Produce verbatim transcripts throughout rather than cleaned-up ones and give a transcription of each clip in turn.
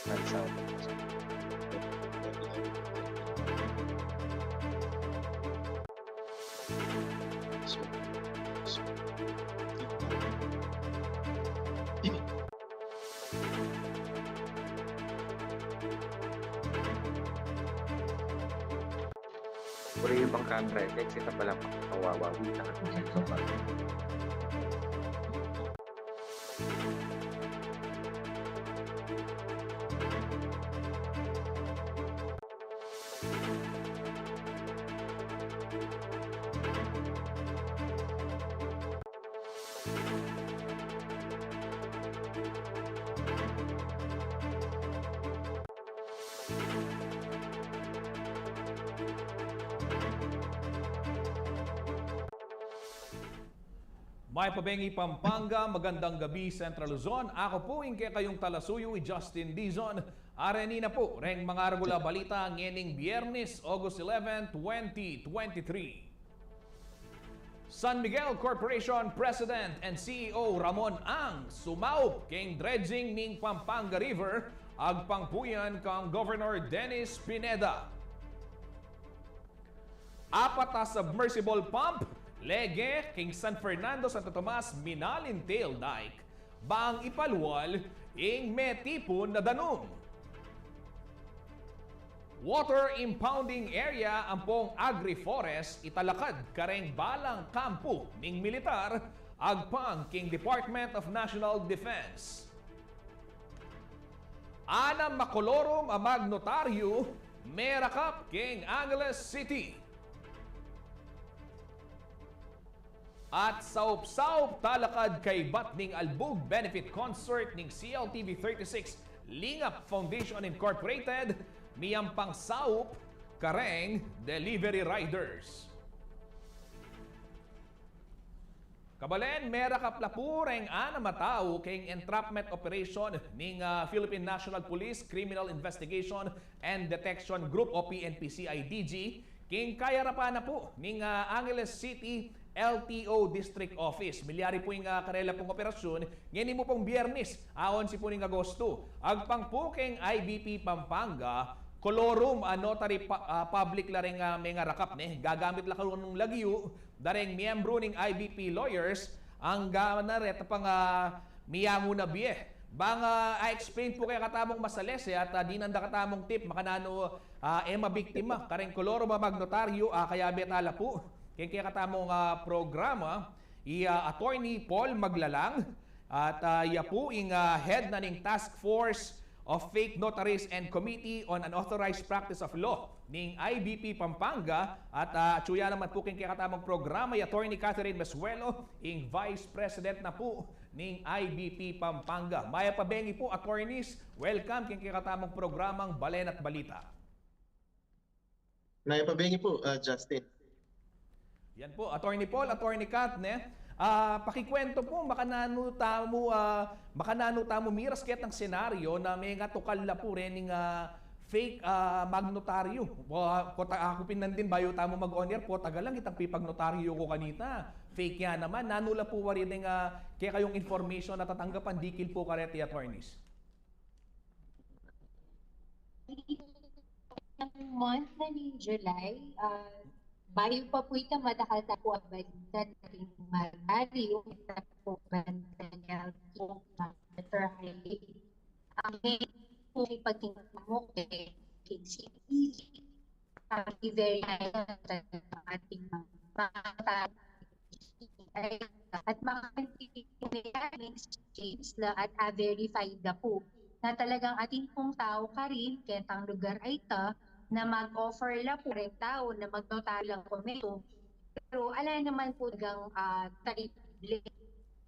Mansau. Puri bang kang reject, kita pala makawawawi na ang sensor pa. Mayap a bengi Pampanga, magandang gabi Central Luzon. Aku pu ing kekayung talasuyu, i Justin Dizon. Areni na pu reng mangaragul a balita ngening Biyernes, August eleven, twenty twenty-three. San Miguel Corporation President and C E O Ramon Ang sumaup king dredging ning Pampanga River, agpang pu yan kang Governor Dennis Pineda. Apat a submersible pump lege king San Fernando, Santo Tomas, Minalintil Dike, bang ipalwal ing metipun a danum. Water impounding area ampong agri-forest italakad kareng balang kampu ning militar, agpang king Department of National Defense. Anam a kolorum a magnotaryu merakap king Angeles City. At saup-saup talakad kaybat ning Albug Benefit Concert ning C L T V thirty-six Lingap Foundation Incorporated, miyampang saup kareng delivery riders. Kabalen, merakap la pu reng anam a tau king entrapment operation ning, ah, Philippine National Police Criminal Investigation and Detection Group o P N P C I D G king kayarapan na pu ning, ah, Angeles City L T O District Office. Milyari pu ing, ah, karela pung operasyun ngeni mu pung Biyernes, a onse pu ning Agosto. Agpang pu king I B P Pampanga, kolorum a notary pu-, ah, public la reng, ah, mengarakap ne. Gagamit la karunung lagyu dareng miyembru ning I B P lawyers, anggang na reta pang, ah, miyangu na bie. Bang, ah, a-explain pu kekatamung masales, e, at, ah, dinan da katamung tip makananu, ah, e mabiktima kareng kolorum a magnotaryu, ah, kayabe ta la pu keng kekatamung, ah, programa, i, ah, Attorney Paul Maglalang, at, ah, iya pu ing, ah, head na ning Task Force of Fake Notaries and Committee on Unauthorized Practice of Law ning I B P Pampanga, at, ah, atyu ya naman pu keng kekatamung programa i Attorney Catherine Mesuelo, ing Vice President na pu ning I B P Pampanga. Mayap a bengi pu, attorneys. Welcome keng kekatamung programang Balen at Balita. Mayap a bengi pu, ah, Justin. Yan pu, Attorney Paul, Attorney Kat, ne? Ah, pakikwento pu, makananu tamu, ah, makananu tamu miras ketang senaryo na mengatukal la pu rening, ah, fake, ah, magnotaryu. Wa-, kota-, aku pin nandin bayu tamu mag-on-air, pota galang itang pipagnotaryu ku kanita. Fake ya naman. Nanu la pu wari deng, ah, kekayung information a tatanggapan dikil pu kareti, attorneys? Month na ning July, ah, bayu pa pu ita, madakal ta pu a balita na ring magari, yung ita pu bantay na ito, Mister Harley. Ang main pu ipagkita mo kay, kay C P C, ang very nice ang ating mga bata, at mga exchange la at, ah, verified la pu na talagang atin pung tau karin ketang lugar a ita na mag-offer la pu reng tau na magnotaryu lang dokumentu. Pero ala naman pu talagang, ah, tarible,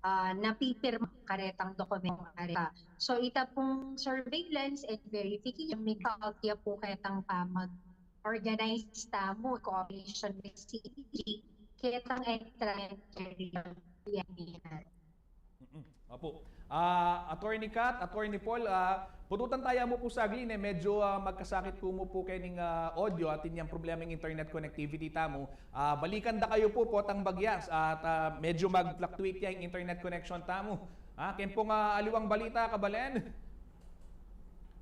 ah, na pipirma karetang dokumentu kareta. So, ita pung surveillance and verification, may kautya pu ketang pamag-organize tamu, cooperation with C P C, ketang entrance area. Mm-mm. Opo. Ah, Attorney Kat, Attorney Paul, ah, pututan taya mu pu saglit, e, medyo, ah, magkasakit ku mu pu kening, ah, audio at inyang problema ing internet connectivity tamu. Ah, balikan da kayu pu, potang bagya, at, ah, medyo mag-fluctuate ya ing internet connection tamu. Ah, ken pung, ah, aliwang balita, kabalen?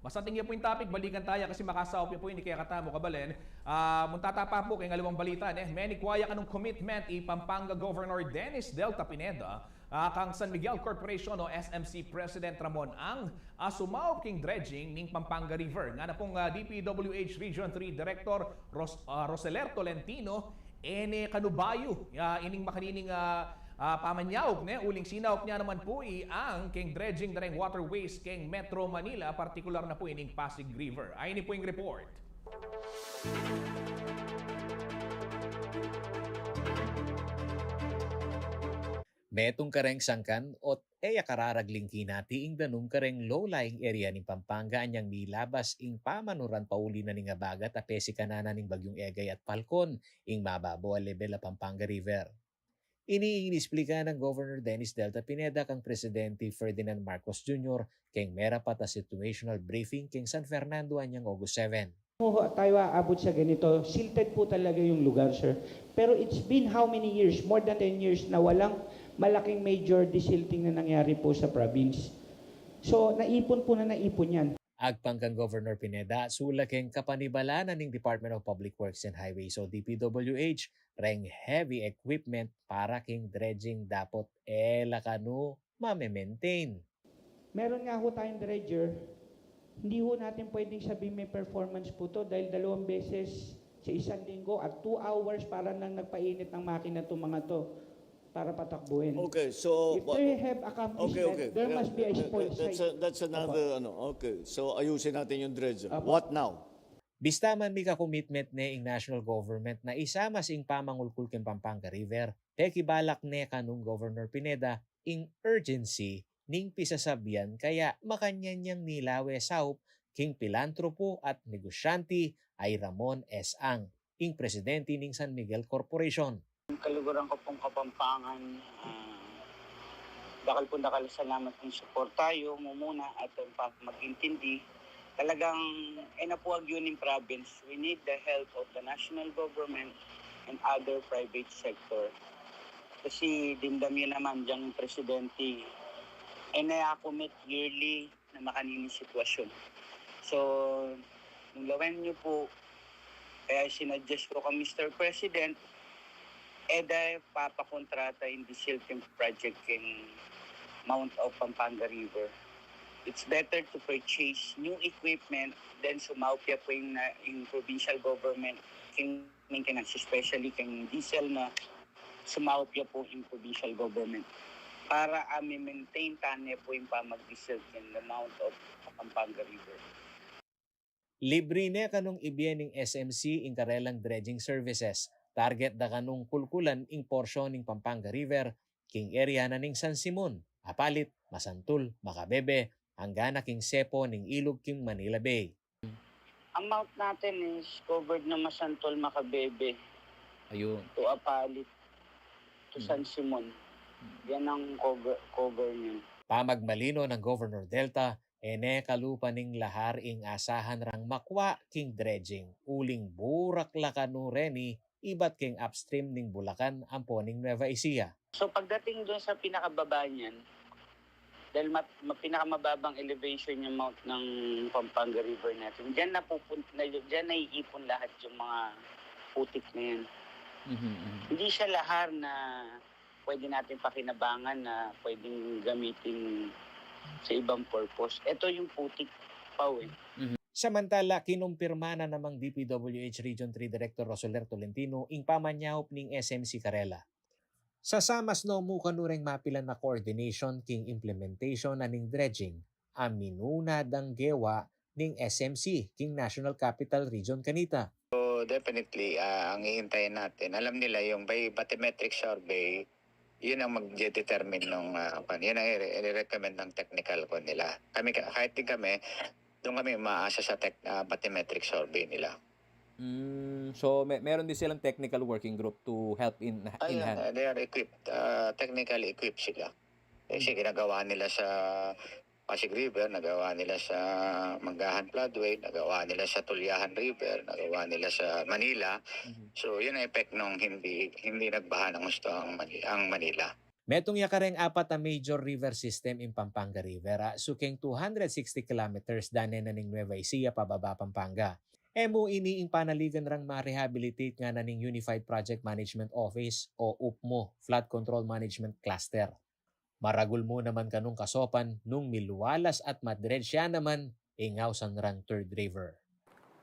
Masanting ya pu ing topic, balikan taya kasi makasaup ya pu ini kekatamu, kabalen. Ah, munta ta pa pu keng aliwang balita, ne. Menikwa ya kanung commitment i Pampanga Governor Dennis Delta Pineda, ah, kang San Miguel Corporation o S M C President Ramon Ang, ah, sumaup king dredging ning Pampanga River. Ngana pung, ah, D P W H Region three Director Ros-, ah, Roseler Tolentino, e ne kanu bayu, ah, ining makanining, ah, ah, pamanyaup, ne, uling sinaup ne naman pu i Ang keng dredging da reng waterways keng Metro Manila, partikular na pu ining Pasig River. Ayni pu ing report. Metung kareng sangkan ot e ya kararagling kinati ing danum kareng low-lying area ning Pampanga anyang milabas ing pamanuran pauli na ning abagat a pesikanan na ning Bagyung Egay at Falcon ing mababo a lebel a Pampanga River. Ini ing inisplika nang Governor Dennis Delta Pineda kang Presidente Ferdinand Marcos Junior keng merapat a situational briefing keng San Fernando anyang August seven. Ho tayo aabot sa ganito, silted po talaga yung lugar, sir. Pero it's been how many years? More than ten years na walang malaking major desilting na nangyari po sa province. So, naipon po na naipon yan. Agpang kang Governor Pineda, sula keng kapanibalan na ning Department of Public Works and Highways o D P W H, reng heavy equipment para king dredging dapot e la kanu mame-maintain. Meron nga ho tayong dredger, hindi ho natin pwedeng sabihin may performance po to dahil dalawang beses sa isang linggo at two hours para nang nagpainit ng makina to, mga to, para patakbuhin. Okay, so, if they have accomplished okay, that, okay, there must be a spoil site. That's a, that's another, ano, okay. So, ayusin natin yung dredger. Apo. What now? Bista man mika-commitment ne ing national government na isama sing pamangulkul keng Pampanga River, pekibalak ne kanung Governor Pineda ing urgency ning pisasabian kaya makanyan yang nilawe saup king pilantropo at negosyante a i Ramon S. Ang, ing presidente ning San Miguel Corporation. Kaluguran ko pong Kapampangan, ah, dakal pong dakal a salamat ning suporta yu mumuna at ing pamag-intindi. Talagang, e na pu agyu ning province. We need the help of the national government and other private sector. Kasi dimdam yu naman dyang presidente, e na ya commit yearly na makanini sitwasyon. So, nung lawen yu pu, kaya sinuggest ko kang Mister President, e da papakontrata ing desilting project king mouth of Pampanga River. It's better to purchase new equipment, then sumaup ya pu ing, ing provincial government king maintenance, especially king diesel na sumaup ya pu ing provincial government para a mi-maintain ta ne pu ing pamag-desilting the mouth of Pampanga River. Libre ne kanung ibie ning S M C ing karelang dredging services. Target da kanung kulkulan ing porsyon ning Pampanga River king area na ning San Simon, Apalit, Masantul, Macabebe, angga na king sepo ning ilug king Manila Bay. Ang mouth natin is covered ng Masantul, Macabebe, ayun, to Apalit, to, mm, San Simon. Mm. Yan ang cover, cover niya. Pamagmalino nang Governor Delta, e ne kalupa ning lahar ing asahan rang makwa king dredging, uling burak la kanu reni ibat king upstream ning Bulacan ampo ning Nueva Ecija. So, pagdating dun sa pinakababa niyan, dahil ma-, ma-, pinakamababang elevation yung mouth ng Pampanga River natin, diyan napupun-, na, diyan naiipon lahat yung mga putik na yan. Mhm, mhm. Hindi siya lahar na pwede natin pakinabangan na pwedeng gamitin sa ibang purpose. Ito yung putik pa, eh. Mhm. Samantala, kinumpirma na namang D P W H Region three Director Roseler Tolentino ing pamanyaup ning S M C karela. Sasa mas nomu kanu reng mapilan a coordination king implementation na ning dredging a minuna dang gewa ning S M C king National Capital Region kanita. So, definitely, ah, ang hihintayin natin, alam nila yung by bathymetric survey, yun ang magde-determine nung, ah, kwan, yun ang i-, i-recommend ng technical kwan nila. Kami ka-, kahit din kami, doon kami umaasa sa tech-, ah, bathymetric survey nila. Mm, so, me-, meron din silang technical working group to help in, in hand? Ayan, ah, they are equipped, ah, technically equipped sila. Kasi, mm, ginagawa nila sa Pasig River, nagawa nila sa Manggahan Floodway, nagawa nila sa Tulyahan River, nagawa nila sa Manila. Mhm. So, yun ang epekto nung hindi, hindi nagbaha ng husto ang Mani-, ang Manila. Metung ya kareng apat a major river system ing Pampanga River, a, su keng two hundred sixty kilometers dane na ning Nueva Ecija pababa Pampanga. E mu ini ing panaligan rang ma-rehabilitate ngana ning Unified Project Management Office o UPMO, Flood Control Management Cluster. Maragul mu naman kanung kasopan nung milwalas at madredge ya naman ing ausan rang Third River.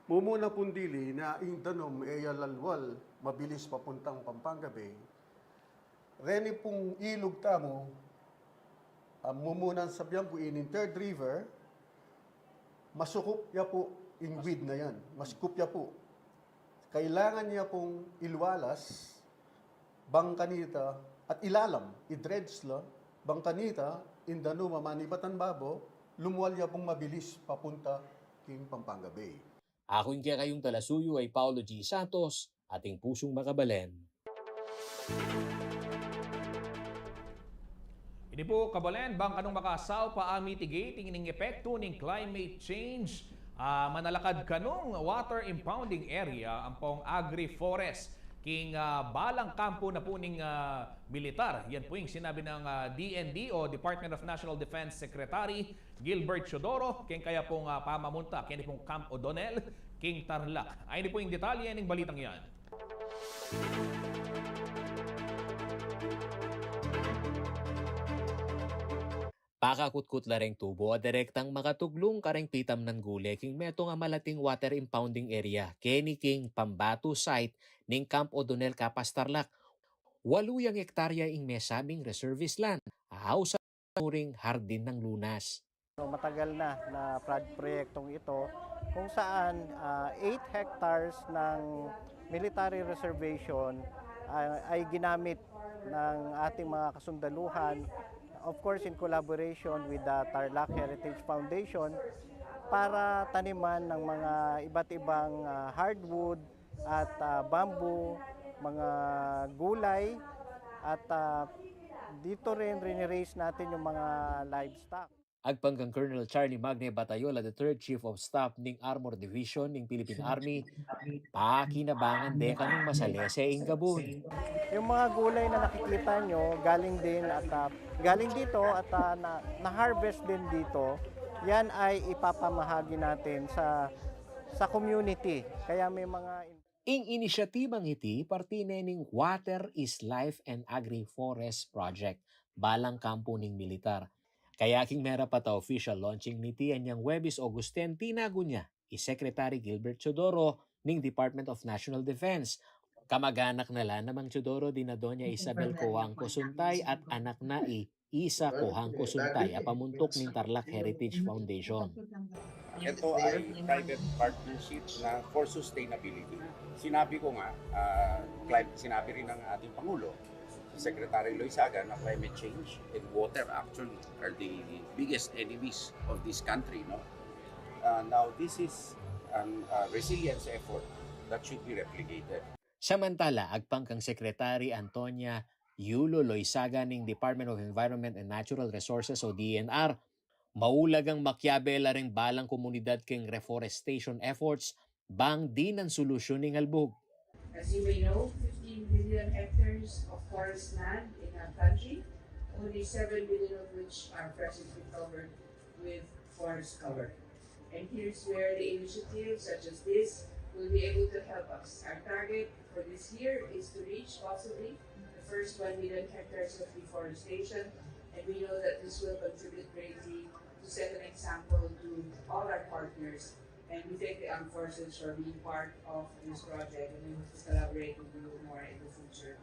Mumuna pung dili na ing danum e ya lalwal mabilis papuntang Pampanga Bay. Reni pung ilug tamu, ah, mumuna sabyan ku ining Third River, masukup ya pu ing width na yan. Masukup ya pu. Kailangan ya pung ilwalas, bang kanita, at ilalam, i-dredge la, bang kanita, ing danum a manibatan babo, lumwal ya pung mabilis papunta king Pampanga Bay. Aku ing kekayung talasuyu a i Paulo G. Santos, ating pusung makabalen. Ini pu, kabalen, bang kanung makasaup a mitigating ning epektu ning climate change, ah, manalakad kanung water impounding area ampong agri-forest king, ah, balang kampu na pu ning, ah, militar. Yan pu ing sinabi ng, ah, D N D o Department of National Defense Secretary Gilbert Teodoro, keng kaya pung, ah, pamamunta keni pung Camp O'Donnell king Tarlac. Ay, ini pu ing detalye ning balitang yan. Pakakutkut la reng tubo a direktang makatuglung kareng pitamnan gule king metung a malating water impounding area keni king pambatu site ning Camp O'Donnell, Capas, Tarlac. Walu yang hektarya ing mesabing reservist land. Ausan mu ring Hardin ng Lunas. So, matagal na na prod-, proyektong ito kung saan, ah, eight hectares ng military reservation, ah, ay ginamit ng ating mga kasundaluhan, of course, in collaboration with the Tarlac Heritage Foundation, para taniman ng mga iba't ibang, ah, hardwood at, ah, bamboo, mga gulay, at, ah, dito rin riniraise natin yung mga livestock. Agpang kang Colonel Charlie Magne Batayola the third, Chief of Staff ning Armor Division ning Philippine Army, pakinabangan de kanung masalese ing gabun. Yung mga gulay na nakikita nyo, galing din at, ah, galing dito at, ah, na, na-harvest din dito. Yan ay ipapamahagi natin sa, sa community. Kaya may mga Ing inisyatibang iti parte ne ning Water is Life and Agri-Forest Project, balang kampu ning militar. Kaya king merapat a official launching niti anyang Huwebes, August ten, tinagun ya i Secretary Gilbert Teodoro ning Department of National Defense. Kamag-anak na la namang Teodoro dina Doña Isabel Cojuangco Suntay at anak na i Isa Cojuangco Suntay a pamuntuk ning Tarlac Heritage Foundation. Ito ay private partnership na for sustainability. Sinabi ko nga, ah, clim-, sinabi rin ng ating Pangulo, Secretary Loizaga, na climate change and water actually are the biggest enemies of this country, no? Ah, now, this is an, ah, resilience effort that should be replicated. Samantala, agpang kang Secretary Antonia Yulo Loizaga ning Department of Environment and Natural Resources o D E N R, maulagang makiabe la ring balang komunidad king reforestation efforts bang dinan solusyun ing albug. As you may know, fifteen billion hectares of forest land in our country, only seven billion of which are presently covered with forest cover. And here's where the initiatives such as this will be able to help us. Our target for this year is to reach possibly the first one million hectares of reforestation, and we know that this will contribute greatly to set an example to all our partners. And we thank the armed forces for being part of this project, and we hope to collaborate with you more in the future.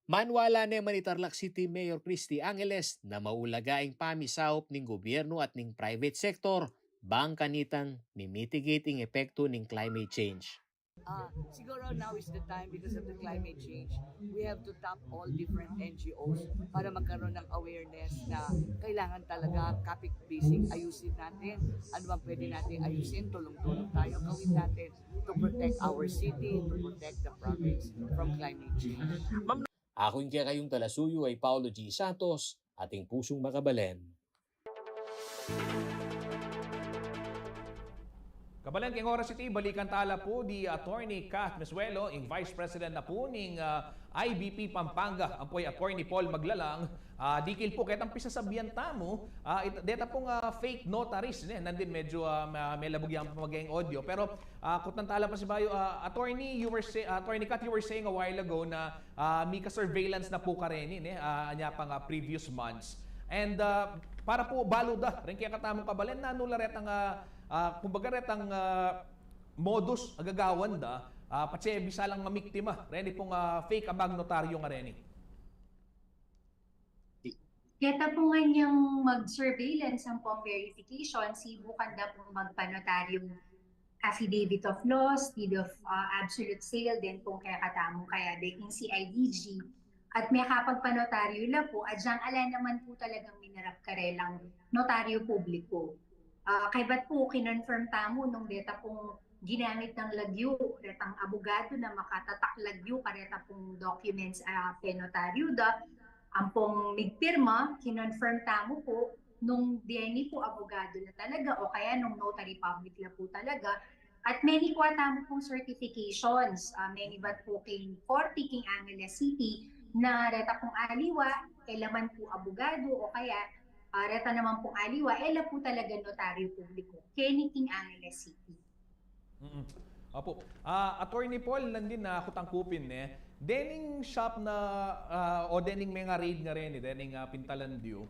Manwala ne man i Tarlac City Mayor Christy Angeles na maulaga ing pamisaup ning gobyernu at ning private sector bang kanitang mi-mitigate ing epektu ning climate change. Ah, siguro now is the time because of the climate change. We have to tap all different N G Os para magkaroon ng awareness na kailangan talaga kapit-bising ayusin natin. Ano bang pwede natin ayusin? Tulong-tulong tayo, gawin natin to protect our city, to protect the province from climate change. Aku ing kekayung talasuyu a i Paulo G. Santos, ating pusung makabalen. Kabalen, keng oras iti, balikan tala pu di Attorney Kath Mesuelo, ing Vice President na pu ning, ah, I B P Pampanga, ampo i Attorney Paul Maglalang. Ah, dikil pu ketang pisasabyan tamu, ah, it-, deta pung, ah, fake notaries, ne? Nandin medyo, ah, ma-, melabug yang pamaging audio. Pero, ah, kutnan tala pasibayu, ah, Attorney, you were say-, Attorney Kath, you were saying a while ago na, ah, mika-surveillance na pu kareni, ne? Ah, anya pang, ah, previous months. And, ah, para pu balu da ring kekatamung kabalen, nanu la retang, ah, ah, kumbaga retang, ah, modus a gagawan da, ah, patse bisa lang mamiktima reni pung, ah, fake a magnotaryo ngareni. Keta pu nganyang mag-surveillance ampong verification, sibukan da pung magpanotaryo affidavit of loss, deed of, ah, absolute sale, den pung kekatamung kayabe king C I D G. At mekapagpanotaryo la pu, agyang ala naman pu talagang minarap karelang notaryo publiko. Ah, kaybat pu, kinonfirm tamu nung deta pung ginamit nang lagyu, retang abogado na makatatak lagyu kareta pung documents a penotaryo da, ampong migpirma, kinonfirm tamu pu nung deni pu abogado la talaga o kaya nung notary public la pu talaga. At menikua tamu pung certifications, ah, menibat pu king korte king Angeles City na reta pung aliwa, e la man pu abogado o kaya, ah, reta naman pung aliwa, e la pu talaga notaryo publiko keni king Angeles City. Mm-mm. Opu. Ah, Attorney Paul, nandin na aku tangkupin, ne. Dening shop na, ah, o dening menga-raid ngareni, dening, ah, pintalandyu,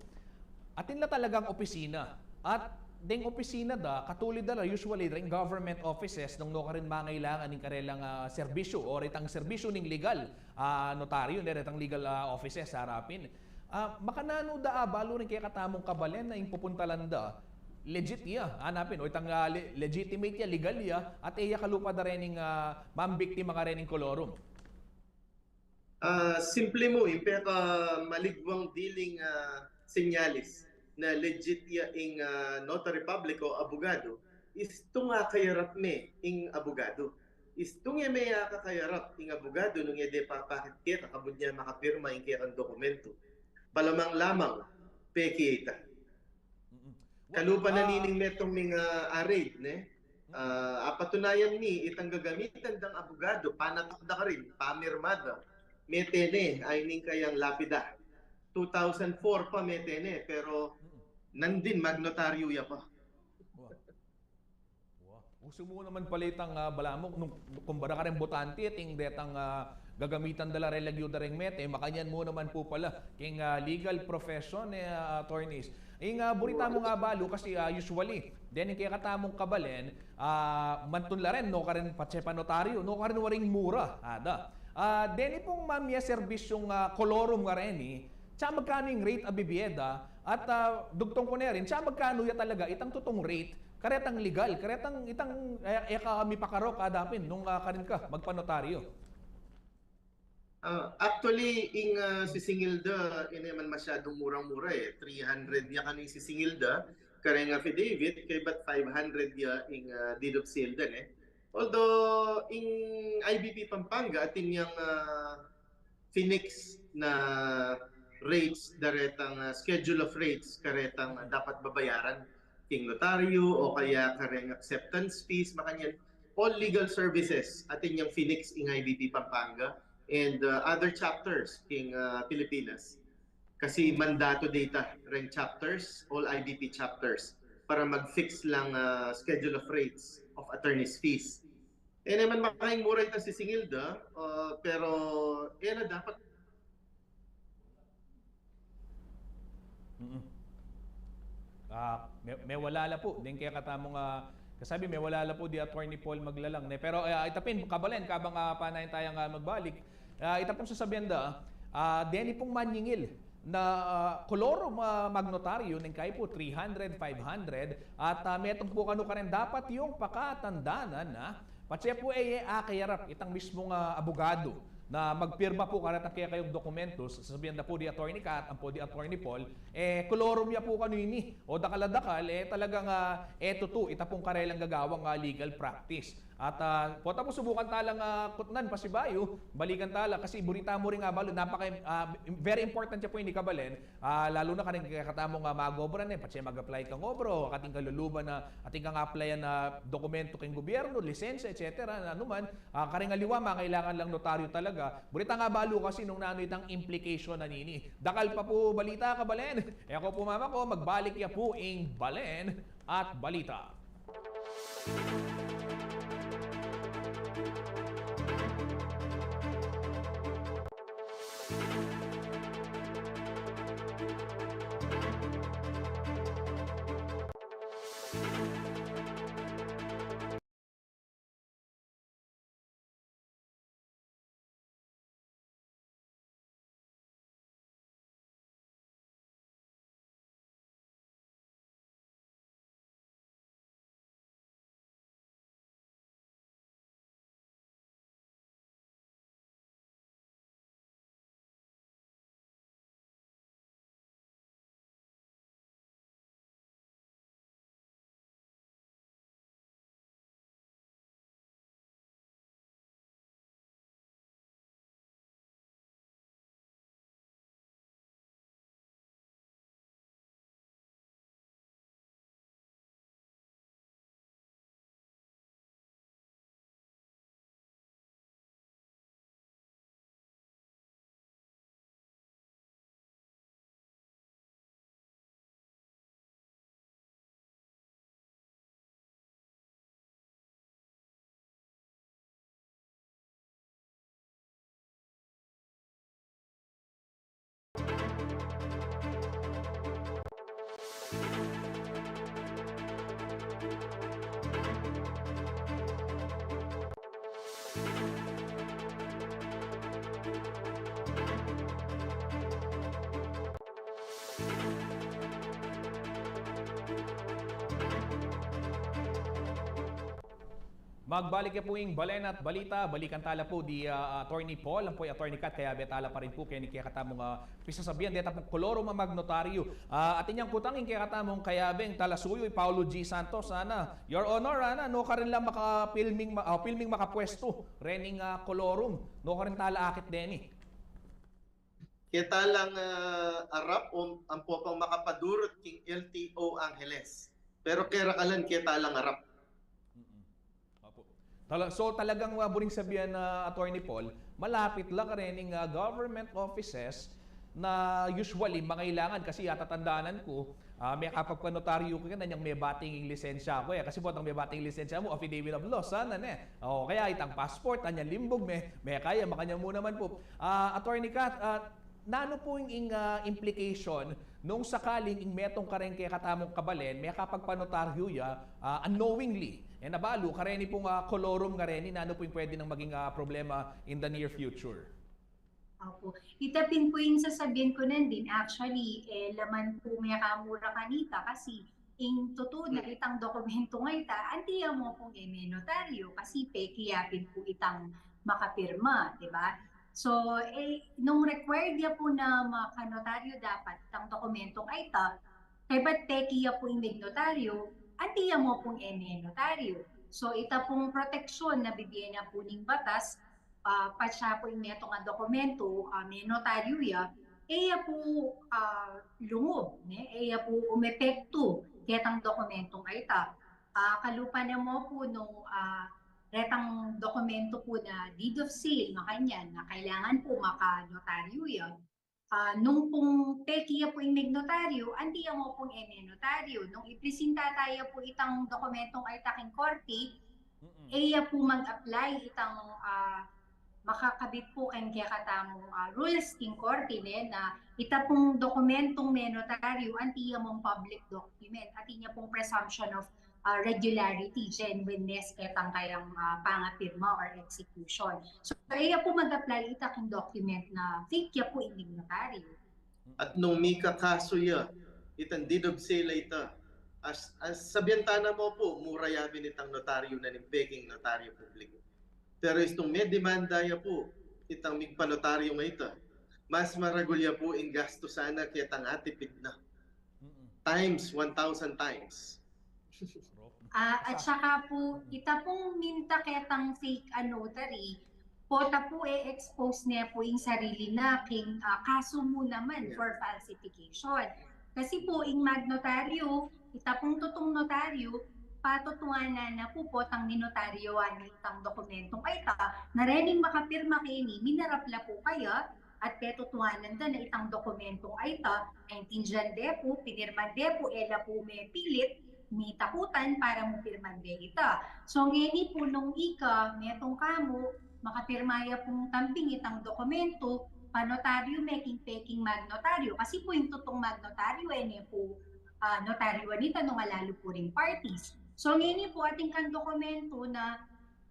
atin la talagang opisina. At deng opisina da, katulid da la, usually, deng government offices, nung nukarin mangailangan ning karelang, ah, serbisyu, o retang serbisyu ning legal, ah, notaryo, ne, retang legal, ah, offices, harapin. Ah, makananu da abalu ring kekatamung kabalen na ing pupuntalan da, legit ya, hanapin, o itang, ah, le-, legitimate ya, legal ya, at e ya kalupa da rening, ah, mambiktima karening kolorum? Ah, simple mu, ing pekamaligwang diling, ah, senyales na legit ya ing, ah, notary public o abogado, istung akayarap me ing abogado. Istung e me akakayarap ing abogado nung e de papakit keka kabud ne makapirma ing kekang dokumentu. Palamang-lamang, peke ita. Mm-mm. Kalupa na, ah, nining metung ming, ah, a-raid, ne? Mm. Ah, apatunayan mi, itang gagamitan dang abogado, panatak da karin, pamirma da, mete ne, ay ning kayang lapida. Two thousand four pa mete ne, pero, mm, nandin, magnotaryo ya pa. Wa. Wa. Usu mu naman pala itang, ah, balamu, nung, kumbara kareng botante, atin detang, ah, gagamitan da la reng lagyu da reng mete, makanyan mu naman pu pala king, ah, legal profession, e, ah, attorneys. Ing, ah, buri tamung abalu kasi, ah, usually, dening kekatamung kabalen, ah, mantun la ren, nukarin patse panotaryo, nukarin waring mura, ada. Ah, deni pung mamie serbisyung, ah, kolorum ngareni, tsa magkanu ing rate a bibie da, at, ah, dugtung ku ne rin, tsa magkanu ya talaga itang tutung rate karetang legal, karetang itang, e, e ka mipakarok, ada pin, nung, ah, karin ka magpanotaryo? Ah, actually, ing, ah, sisingil da, e ne man masyadung murang-mura, e. Three hundred ya kanu ing sisingil da kareng affidavit, kaybat five hundred ya ing, ah, deed of sale da, ne. Although, ing I B P Pampanga, atin yang, ah, finix na rates da retang, ah, schedule of rates karetang, ah, dapat babayaran king notaryo o kaya kareng acceptance fees, makanyan. All legal services, atin yang finix ing I B P Pampanga and, ah, other chapters king, ah, Pilipinas. Kasi mandato da ita reng chapters, all I B P chapters, para mag-fix lang, ah, schedule of rates of attorney's fees. E ne man makaing mura itang sisingil da, ah, pero e na dapat. Mm-mm. Ah, me-, mewala la pu deng kekatamung, ah, kasabi, mewala la pu di Attorney Paul Maglalang, ne? Pero, ah, ita pin, kabalen, kabang, ah, panayan tayang, ah, magbalik, ah, ita pung sasabian da, ah, deni pung manyingil na, ah, kolorum, ah, magnotaryo, neng kayi pu three hundred, five hundred, at, ah, metung pu kanu karen dapat yung pakatandanan na patse pu e ye akayarap itang mismung, ah, abogado na magpirma pu karetang kekayung dokumentos, sasabian da pu di Attorney Kat, ampo di Attorney Paul, e, kolorum ya pu kanu ini. O dakal a dakal, e, talagang, ah, e, tutu, ita pung karelang gagawang, ah, legal practice. At, ah, pota pu subukan ta lang, ah, kutnan pasibayu, balikan ta la, kasi buri tamu ring abalu, napaka, ah, very important ya pu ini, kabalen, ah, lalu na karing kekatamung, ah, mag-obra ne, patse mag-apply kang obra, o kating kaluluban na, atin kang applyan na dokumento king gobyerno, lisensya, et cetera, na anuman, ah, karing aliwa, mangailangan lang notaryo talaga. Buri tang abalu kasi nung nanu itang implication na nini. Dakal pa pu balita, kabalen. E ko pu mamako, magbalik ya pu ing Balen at Balita. Magbalik ya pu ing Balen at Balita, balikan ta la pu di, ah, Attorney Paul, ampo i Attorney Kat, kayabe ta la pa rin pu keni kekatamung, ah, pisasabian deta pung kolorum a magnotaryo. Ah, atin yang kutang ing kekatamung kayabeng talasuyu, i Paulo G Santos, ana. Your Honor, ana, nukarin la makapilming ma-, ah, pilming makapwestu rening, ah, kolorum. Nukarin ta la akit deni. Keta lang, ah, arap o ampo pang makapadurut king L T O Angeles. Pero kerakalan keta lang arap. Mm-mm. Opo. Tala-, so talagang, ah, buring sabian na, Attorney Paul, malapit la karening, ah, government offices na usually mangailangan kasi atatandanan ku, ah, mekapagpanotaryo ku keni nung mebating ing lisensya ku, e. Kasi potang mebating lisensya mu, affidavit of loss, sana ne. O kaya itang passport, anyang limbug, me-, mekaya, makanyan mu naman pu. Ah, Attorney Kat, ah, nanu pu ing, ah, implication nung sakaling ing metung kareng kekatamung kabalen mekapagpanotaryo ya, ah, unknowingly? E na balu, kareni pung, ah, kolorum kareni, nanu pu ing pwede nang maging, ah, problema in the near future? Opo. Ita pin pu ing sasabian ku nandin, actually, e, laman pu mekamura kanita kasi ing tutu na, mm, itang dokumentu nga ita, anti ya mu pung e menotaryo kasi peke ya pin pu itang makapirma, di ba? So, e, nung required ya pu na makanotaryo dapat itang dokumentu nga ita, kaybat peke ya pu ing megnotaryo, anti ya mu pung e menotaryo. So, ita pung proteksyon na bibie na pu ning batas, ah, patse pu ing metung a dokumentu, ah, menotaryo ya, e ya pu, ah, lungub, ne? E ya pu umepektu ketang dokumentong ita. Ah, kalupa na mu pu nung, ah, retang dokumento pu na deed of sale, makanyan, na kailangan pu makanotaryo ya. Ah, nung pung peke ya pu ing megnotaryo, anti ya mu pung e menotaryo. Nung ipresinta ta ya pu itang dokumentong ita king korte, mm-mm, e ya pu mag-apply itang, ah, makakabit pu keng kekatamung, ah, rules king korte, ne, na ita pung dokumentong menotaryo, anti ya mung public document, atin ya pung presumption of, ah, regularity, genuineness, ketang kayang, ah, pangapirma or execution. So, e ya pu mag-apply ita king document na fake ya pu ing megnotaryo. At nung mikakasu ya itang deed of sale a ita, as, as sabian ta na mu pu, mura ya pin itang notaryo na ning peking notaryo publiko. Pero istung medemanda ya pu, itang migpanotaryo ngeni, mas maragul ya pu ing gastu sana ketang atipid na. Mm-mm. Times, one thousand times. Ah, at saka po, ita pong minta ketang fake, ah, notary, pota po e-expose ne po ing sarili na king, ah, kasu mu naman for falsification. Kasi po, ing magnotaryo, ita pong tutung notaryo, patutunganan na po potang minotaryoan itang dokumentong ayta, na rening makapirma keni, minarap la po kaya, at petutunganan da na itang dokumentong ayta, naintindian de po, pinirman de po, e la po mepilit, mitakutan para mupirman de ita. So, ngeni po nung ika, metung ka mu, makapirma ya pung tambing itang dokumento, panotaryo me king peking magnotaryo. Kasi po ing tutung magnotaryo, e ne po, ah, notaryo anita nung alalu po ring parties. So, ngeni po atin kang dokumento na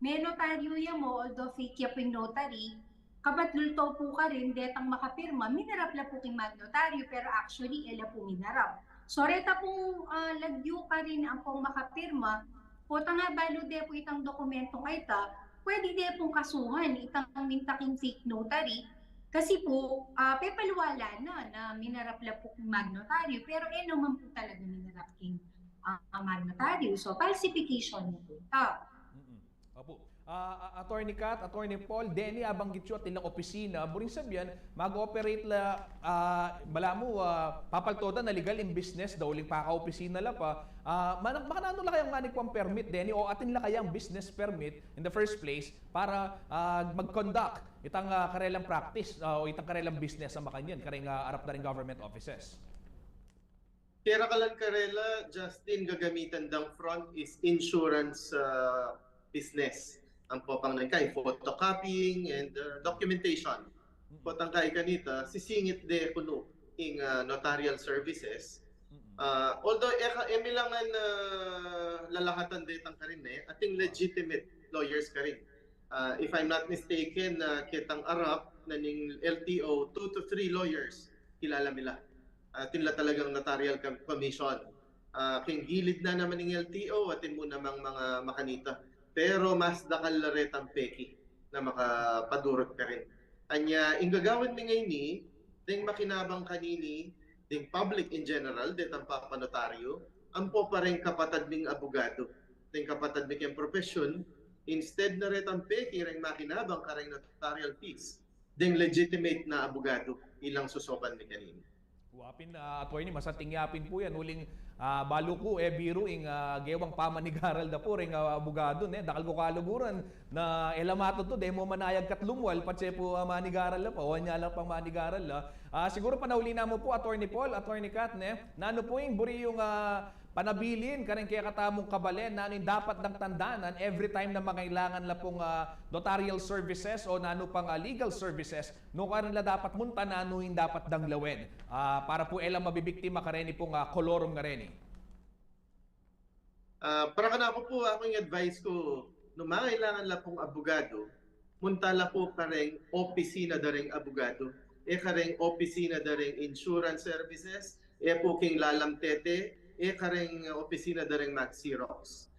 menotaryo ya mu, although fake ya pung notary, kabatlul to po karin, detang makapirma, minarap la po king magnotaryo, pero actually, e la po minarap. So, reta pung, ah, lagyu karin ampong makapirma, potang abalu de po itang dokumentong ayta, pwede de pung kasuhan itang minta king fake notary, kasi po, ah, pepalwala na, na minarap la po king magnotaryo, pero e naman po talaga minarap king, ah, magnotaryo. So, falsification na po ita. Mm-mm. Opo. Ah, ah, Attorney Kat, Attorney Paul, deni abanggit yu atin lang opisina, buring sabyan, mag-operate la, ah, balamu, ah, papaltodan na legal in business, daw uling pakaopisina la pa. Ah, mana-, makananu la kayang ngani kuang permit, deni, o atin la kayang business permit in the first place para, ah, mag-conduct itang, ah, karelang practice, ah, o itang karelang business a makanyan, kareng, ah, arap da ring government offices. Kera kalan karela, Justin, gagamitan dang front is insurance, ah, business. Ang popang nagkay, photocopying and, ah, documentation. Mm-mm. Potang kay kanita, sisingit de kunu ing, ah, notarial services. Mm-mm. Ah, although, e ka, e mi la ngan, ah, lalahatan detang karin e, ating legitimate lawyers karin. Ah, if I'm not mistaken, ah, ketang arap na ning L T O, two to three lawyers kilala mi la. Atin la talagang notarial com-, commission. Ah, king gilid na naman ning L T O, atin mu namang mga makanita. Pero mas dakal la retang peki na makapadurut karin. Anya, ing gagawan mi ngeni, deng makinabang kanini, deng public in general, detang papanotaryo, ampo pa reng kapatad ming abogado, deng kapatad mi keng profesyon, instead na retang peki reng makinabang kareng notarial fees, deng legitimate na abogado, ilang susoban mi kanini. Wa pin, ah, attorney, masanting ya pin pu yan. Uling, ah, balu ku, e biru ing, ah, gewang pamanigaral da pu reng, ah, abogado, ne? Dakal ku kaluguran na e la matutu, de mu manayag katlung wal, patse pu, ah, manigaral la pa, o anya la pang manigaral la. Ah, siguru panauli na mu pu, Attorney Paul, Attorney Kat, ne? Nanu pu ing buri yung, ah, panabilin kareng kekatamung kabalen, nanu ing dapat dang tandanan every time na mangailangan la pung, ah, notarial services o nanu pang, ah, legal services, nukarin la dapat munta, nanu ing dapat dang lawen, ah, para pu e la mabibiktima kareni pung, ah, kolorum ngareni. Ah, para kanaku pu, aku ing advice ku, nung mangailangan la pung abogado, munta la pu kareng opisina da reng abogado, e kareng opisina da reng insurance services, e pu king lalamtete, e kareng opisina da reng mag-Xerox.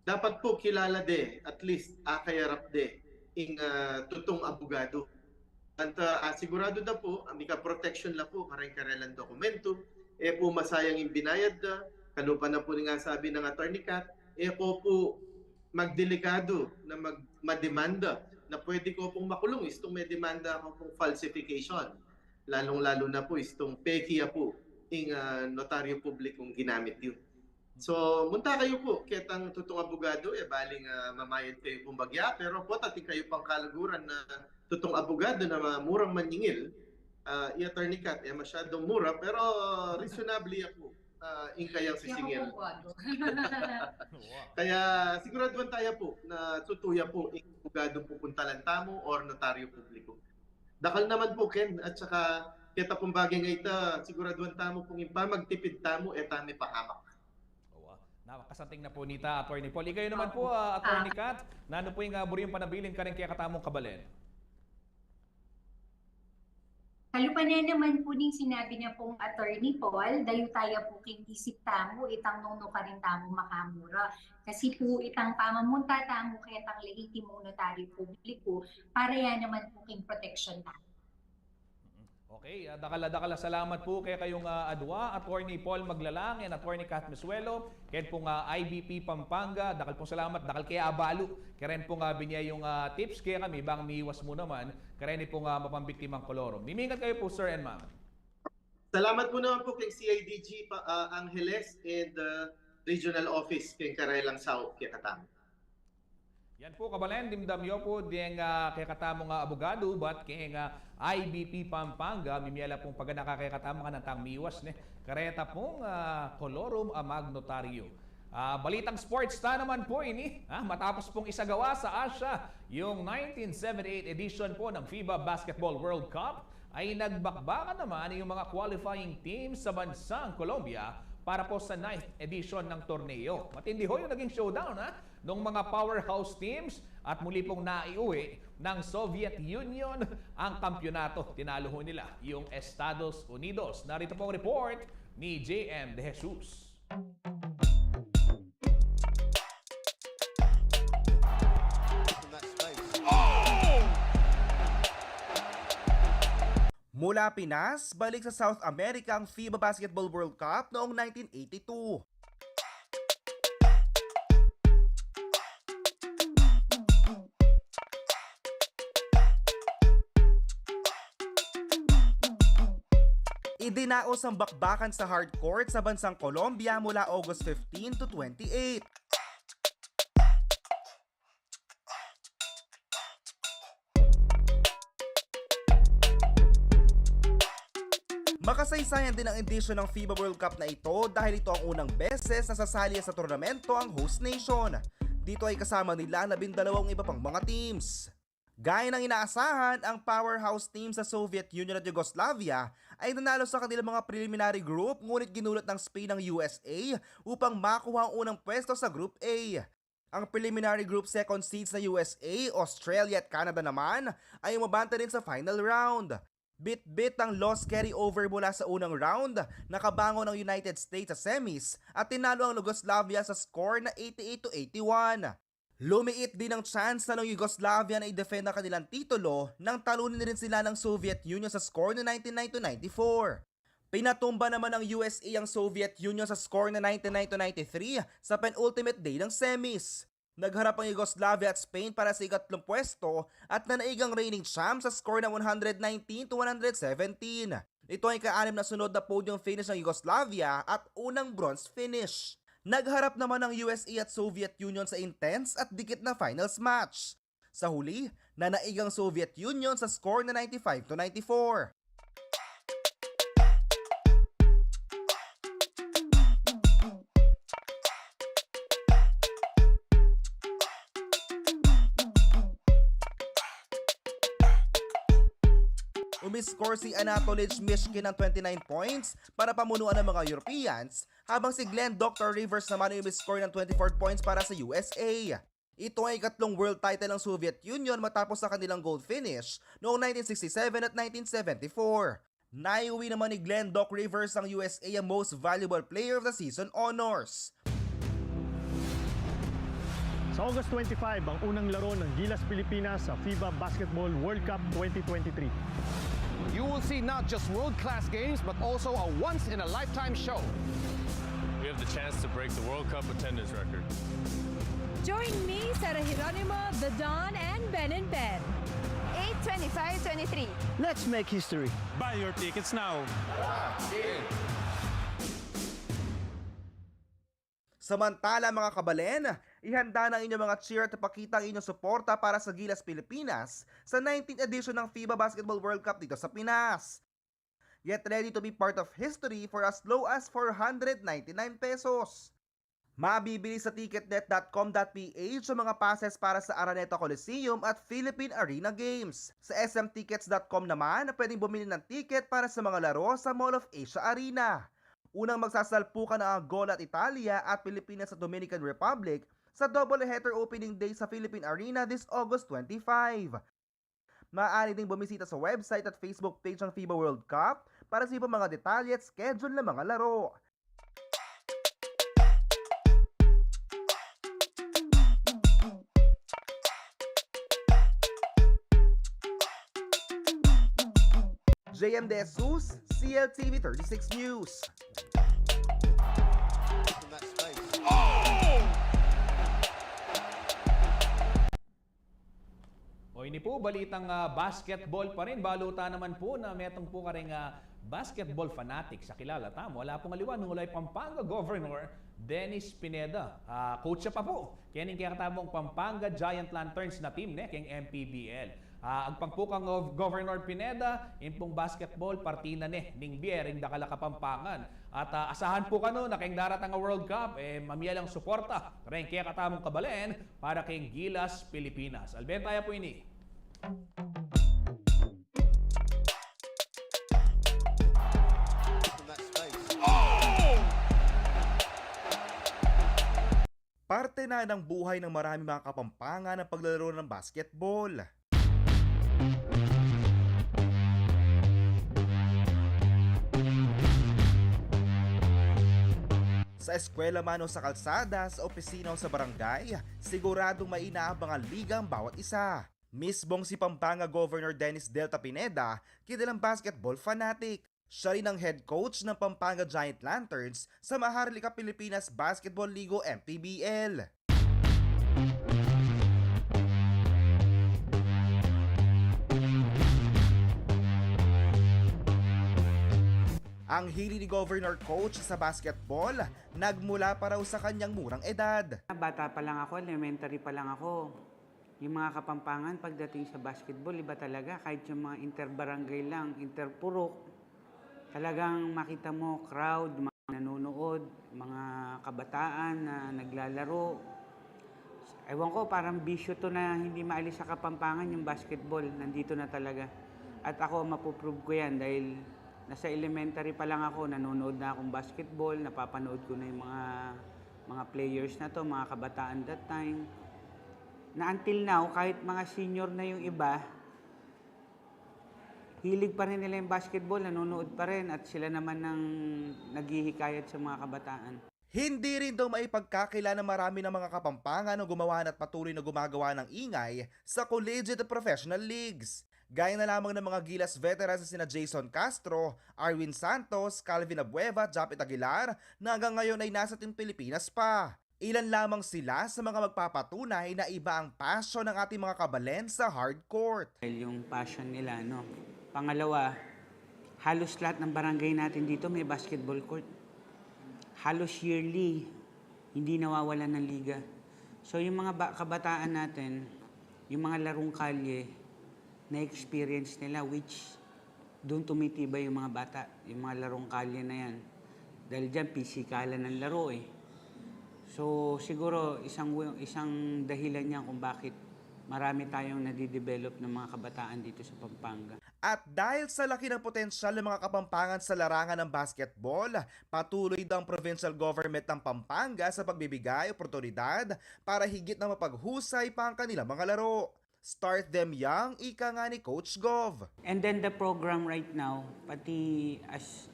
Dapat pu kilala de, at least, akayarap de ing, ah, tutung abogado. Anta, ah, sigurado da pu, ah, mika protection la pu kareng karelang dokumento, e pu masayang ing binayad da, kalupa na pu ning asabi nang Attorney Kat, e ko pu magdelikadu na mag-, mademanda na pwede ko pung makulung istung medemanda ko pung falsification. Lalung-lalu na pu istung peki ya pu ing, ah, notaryo publikung ginamit yu. So, munta kayu pu ketang tutung abogado, e baling, ah, mamayad kayu pung bagya, pero pota atin kayu pang kaluguran na tutung abogado na ma-, murang maningil, ah, i Attorney Kat, e masyadung mura, pero reasonable ya pu, ah, ing kayang sisingil. Kaya siguraduan taya pu na tutu ya pu ing abogadung pupuntalan tamu or notaryo publiko. Dakal naman pu, Ken, at saka keta pung bage ngeni, siguraduan tamu pung ing pamagtipid tamu e ta mipahamak. Owa. Na, kasanting na pu nita, Attorney Paul. Ikayu naman pu, ah, Attorney Kat, nanu pu ing, ah, buri yung panabilin kareng kekatamung kabalen? Kalupa na naman po ning sinabi na pong Attorney Paul, dayu taya po king isip tamu, itang nung nukarin tamu makamura. Kasi po itang pamamunta tamu ketang lehitimo notaryo publiko, para ya naman po king protection tamu. Okay, ah, dakal a dakal a salamat po kekayung, ah, adwa, Attorney Paul Maglalang and Attorney Kath Mesuelo, ken pong, ah, I B P Pampanga, dakal pong salamat, dakal ke abalu, karen pong, ah, binie yung, ah, tips kekami, bang miwas mu naman, karen pong, ah, mapambiktimang kolorum. Mimingat kayu po, sir and ma'am. Salamat po naman po kay C I D G pa, ah, Angeles and, ah, Regional Office kay karelang saup kekatamu. Yan po, kabalen, dimdam yu po, deng, ah, kekatamung, ah, abogadu, bat keng, ah, I B P Pampanga, mimie la pong paganaka kekatamu kanyan tang miwas ne kareta pong, ah, kolorum a magnotaryo. Ah, balitang sports ta naman po ini, ha? Matapos pong isagawa sa Asia yung nineteen seventy-eight edition po ng FIBA Basketball World Cup, ay nagbakbakan naman yung mga qualifying teams sa bansang Colombia para po sa ninth edition ng torneo. Matindi ho yung naging showdown, ha? Nung mga powerhouse teams at muli pong naiuwi ng Soviet Union ang kampiyonato. Tinalo ho nila yung Estados Unidos. Narito pong report ni J M De Jesus. Mula Pinas, balik sa South America ang FIBA Basketball World Cup noong nineteen eighty-two. Idinaos ang bakbakan sa hard court sa bansang Colombia mula August fifteen to twenty-eight. Makasaysayan din ang edisyon ng FIBA World Cup na ito dahil ito ang unang beses na sasali sa tournamento ang host nation. Dito ay kasama nila labindalawang iba pang mga teams. Gaya ng inaasahan, ang powerhouse team sa Soviet Union at Yugoslavia ay nanalo sa kanilang mga preliminary group, ngunit ginulat ng Spain ang U S A upang makuha ang unang pwesto sa Group A. Ang preliminary group second seeds na U S A, Australia at Canada naman ay umabante rin sa final round. Bit-bit ang loss carryover mula sa unang round, nakabangon ang United States sa semis at tinalo ang Yugoslavia sa score na eighty-eight to eighty-one. Lumiit din ang tsansa ng Yugoslavia na i-defend ang kanilang titulo nang talunin rin sila ng Soviet Union sa score na ninety-nine to ninety-four. Pinatumba naman ng U S A ang Soviet Union sa score na ninety-nine to ninety-three sa penultimate day ng semis. Nagharap ang Yugoslavia at Spain para sa ikatlong pwesto at nanaig ang reigning champ sa score na one hundred nineteen to one hundred seventeen. Ito ay ika-anim na sunod na podium finish ng Yugoslavia at unang bronze finish. Nagharap naman ang U S A at Soviet Union sa intense at dikit na finals match. Sa huli, nanaig ang Soviet Union sa score na ninety-five to ninety-four. Umiscore si Anatolij Mishkin ng twenty-nine points para pamunuan ang mga Europeans, habang si Glenn Doctor Rivers naman ay umiscore ng twenty-four points para sa U S A. Ito ay ikatlong world title ng Soviet Union matapos sa kanilang gold finish noong nineteen sixty-seven at nineteen seventy-four. Naiuwi naman ni Glenn Doc Rivers ng U S A ang Most Valuable Player of the Season honors. Sa August twenty-five ang unang laro ng Gilas Pilipinas sa FIBA Basketball World Cup twenty twenty-three. You will see not just world-class games but also a once-in-a-lifetime show. We have the chance to break the World Cup attendance record. Join me, Sarah Geronimo, The Don, and Ben and Ben. eight twenty-five twenty-three. Let's make history. Buy your tickets now. Samantala, mga kabalen, ihanda na ang inyong mga cheer at ipakita ang inyong suporta para sa Gilas Pilipinas sa nineteenth edition ng FIBA Basketball World Cup dito sa Pinas. Get ready to be part of history for as low as four hundred ninety-nine pesos. Mabibili sa ticketnet dot com dot ph ang mga passes para sa Araneta Coliseum at Philippine Arena Games. Sa S M tickets dot com naman, pwedeng bumili ng ticket para sa mga laro sa Mall of Asia Arena. Unang magsasalpukan ang Angola at Italia at Pilipinas at Dominican Republic sa doubleheader opening day sa Philippine Arena this August twenty-five. Maaari ding bumisita sa website at Facebook page ng fiba World Cup para sa iba mga detalye at schedule ng mga laro. J M De Jesus, C L T V thirty-six News. O ini po, balitang ah, basketball pa rin. Balu ta naman po na metung po karing ah, basketball fanatics a kilala tamu. Ala pong aliwa nung ulay Pampanga Governor Dennis Pineda. Ah, coach siya pa po kening kekatamung Pampanga Giant Lanterns na team ne keng M P B L. Ah, agpang po kang Gov- Governor Pineda, ing pong basketball parti na ne ning bie ring dakal a Kapampangan. At ah, asahan po kanu na keng daratang a World Cup, e, mamiyalang suporta reng kekatamung kabalen para keng Gilas Pilipinas. Alben taya po ini. Parte na ng buhay ng maraming mga Kapampangan ang paglalaro ng basketball. Sa eskwela man o sa kalsada, sa opisina o sa barangay, siguradong may inaabangan liga ang bawat isa. Mismong si Pampanga Governor Dennis Delta Pineda, kilalang basketball fanatic. Siya rin ang head coach ng Pampanga Giant Lanterns sa Maharlika Pilipinas Basketball League o M P B L. Ang hilig ni Governor Coach sa basketball, nagmula pa raw sa kanyang murang edad. Bata pa lang ako, elementary pa lang ako, yung mga Kapampangan pagdating sa basketball, iba talaga. Kahit yung mga inter-barangay lang, inter-purok, talagang makita mo, crowd, mga nanonood, mga kabataan na naglalaro. Ewan ko, parang bisyo to na hindi maalis sa Kapampangan yung basketball. Nandito na talaga. At ako, mapuprove ko yan dahil nasa elementary pa lang ako, nanonood na akong basketball, napapanood ko na yung mga, mga players na to, mga kabataan that time. Na until now, kahit mga senior na yung iba, hilig pa rin nila yung basketball, nanonood pa rin at sila naman ang naghihikayat sa mga kabataan. Hindi rin daw maipagkakila na marami ng mga Kapampangan ang gumawa na at patuloy na gumagawa ng ingay sa collegiate at professional leagues. Gaya na lamang ng mga Gilas veterans na sina Jason Castro, Arwin Santos, Calvin Abueva at Japit Aguilar na hanggang ngayon ay nasa Team Pilipinas pa. Ilan lamang sila sa mga magpapatunay na iba ang passion ng ating mga kabalen sa hard court. Dahil yung passion nila, no? Pangalawa, halos lahat ng barangay natin dito may basketball court. Halos yearly, hindi nawawalan ng liga. So yung mga ba- kabataan natin, yung mga larong kalye, na-experience nila, which doon tumitibay yung mga bata, yung mga larong kalye na yan. Dahil dyan, pisikalan ng laro eh. So siguro isang, isang dahilan yan kung bakit marami tayong nadidevelop ng mga kabataan dito sa Pampanga. At dahil sa laki ng potensyal ng mga Kapampangan sa larangan ng basketball, patuloy daw ang provincial government ng Pampanga sa pagbibigay oportunidad para higit na mapaghusay pa ang kanilang mga laro. Start them young, ika nga ni Coach Gov. And then the program right now, pati as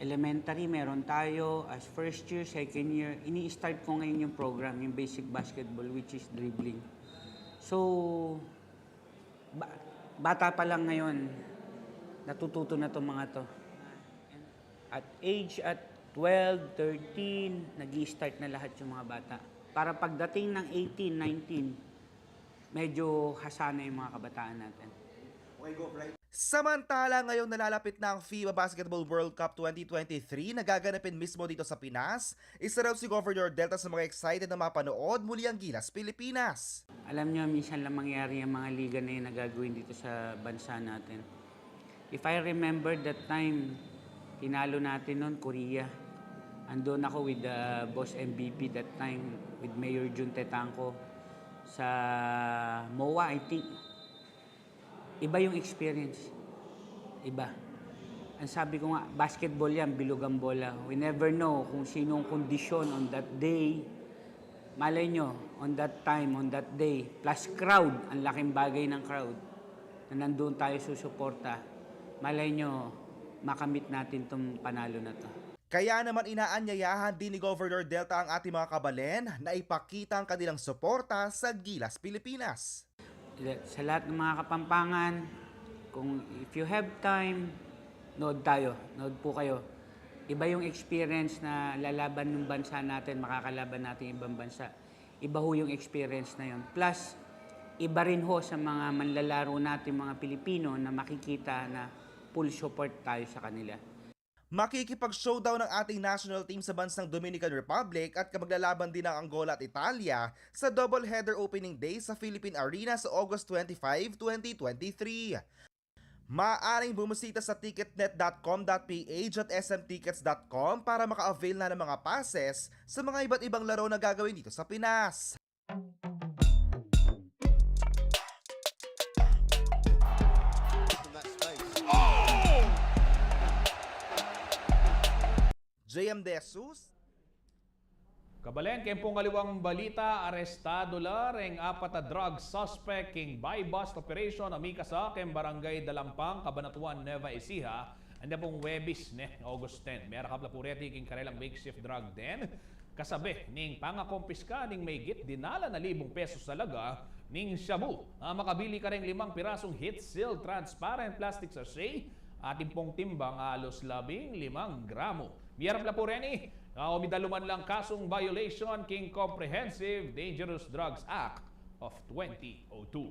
elementary meron tayo, as first year, second year, ini-start ko ngayon yung program, yung basic basketball, which is dribbling. So, ba- bata pa lang ngayon, natututo na itong mga to. At age at twelve, thirteen, nag start na lahat yung mga bata. Para pagdating ng eighteen, nineteen, medyo hasa na yung mga kabataan natin. Samantala, ngayong nalalapit na ang FIBA Basketball World Cup twenty twenty-three na gaganapin mismo dito sa Pinas, isa raw si Governor Delta sa mga excited na mapanood muli ang Gilas Pilipinas. Alam nyo, minsan lang mangyari ang mga liga na yun na gagawin dito sa bansa natin. If I remember that time, tinalo natin noon, Korea. Andun ako with the boss M V P that time, with Mayor Jun Tetangco sa MOA, I think. Iba yung experience. Iba. Ang sabi ko nga, basketball yan, bilugang bola. We never know kung sinong kondisyon on that day. Malay nyo, on that time, on that day, plus crowd, ang laking bagay ng crowd. na nandun tayo susuporta, malay nyo, makamit natin 'tong panalo na 'to. Kaya naman inaanyayahan din ni Governor Delta ang ating mga kabalen na ipakita ang kanilang suporta sa Gilas Pilipinas. Sa lahat ng mga Kapampangan, kung if you have time, nood tayo, nood po kayo. Iba yung experience na lalaban ng bansa natin, makakalaban natin ibang bansa. Iba ho yung experience na yun. Plus, iba rin ho sa mga manlalaro natin, mga Pilipino, na makikita na full support tayo sa kanila. Makikipag-showdown ang ating national team sa bansang Dominican Republic at maglalaban din ang Angola at Italia sa doubleheader opening day sa Philippine Arena sa August twenty-five, twenty twenty-three. Maaaring bumisita sa ticketnet dot com dot ph at S M tickets dot com para maka-avail na ng mga passes sa mga iba't ibang laro na gagawin dito sa Pinas. J M De Jesus. Kabalen, keng pung aliwang balita, arestado la reng apat a drug suspect king buy-bust operation a mikasa keng Barangay Dalampang, Cabanatuan, Nueva Ecija, anya pung Huwebes ne, August ten. Merakap la pu reti king karelang makeshift drug den, kasabe ning pangakompiska ning mahigit dinalan a libung pesos alaga ning shabu a makabili kareng limang pirasung heat-sealed transparent plastic sachet at atin pung timbang a halos labing limang gramo. Miyarap la pu reni a umidaluman lang kasung violation king Comprehensive Dangerous Drugs Act of twenty oh two.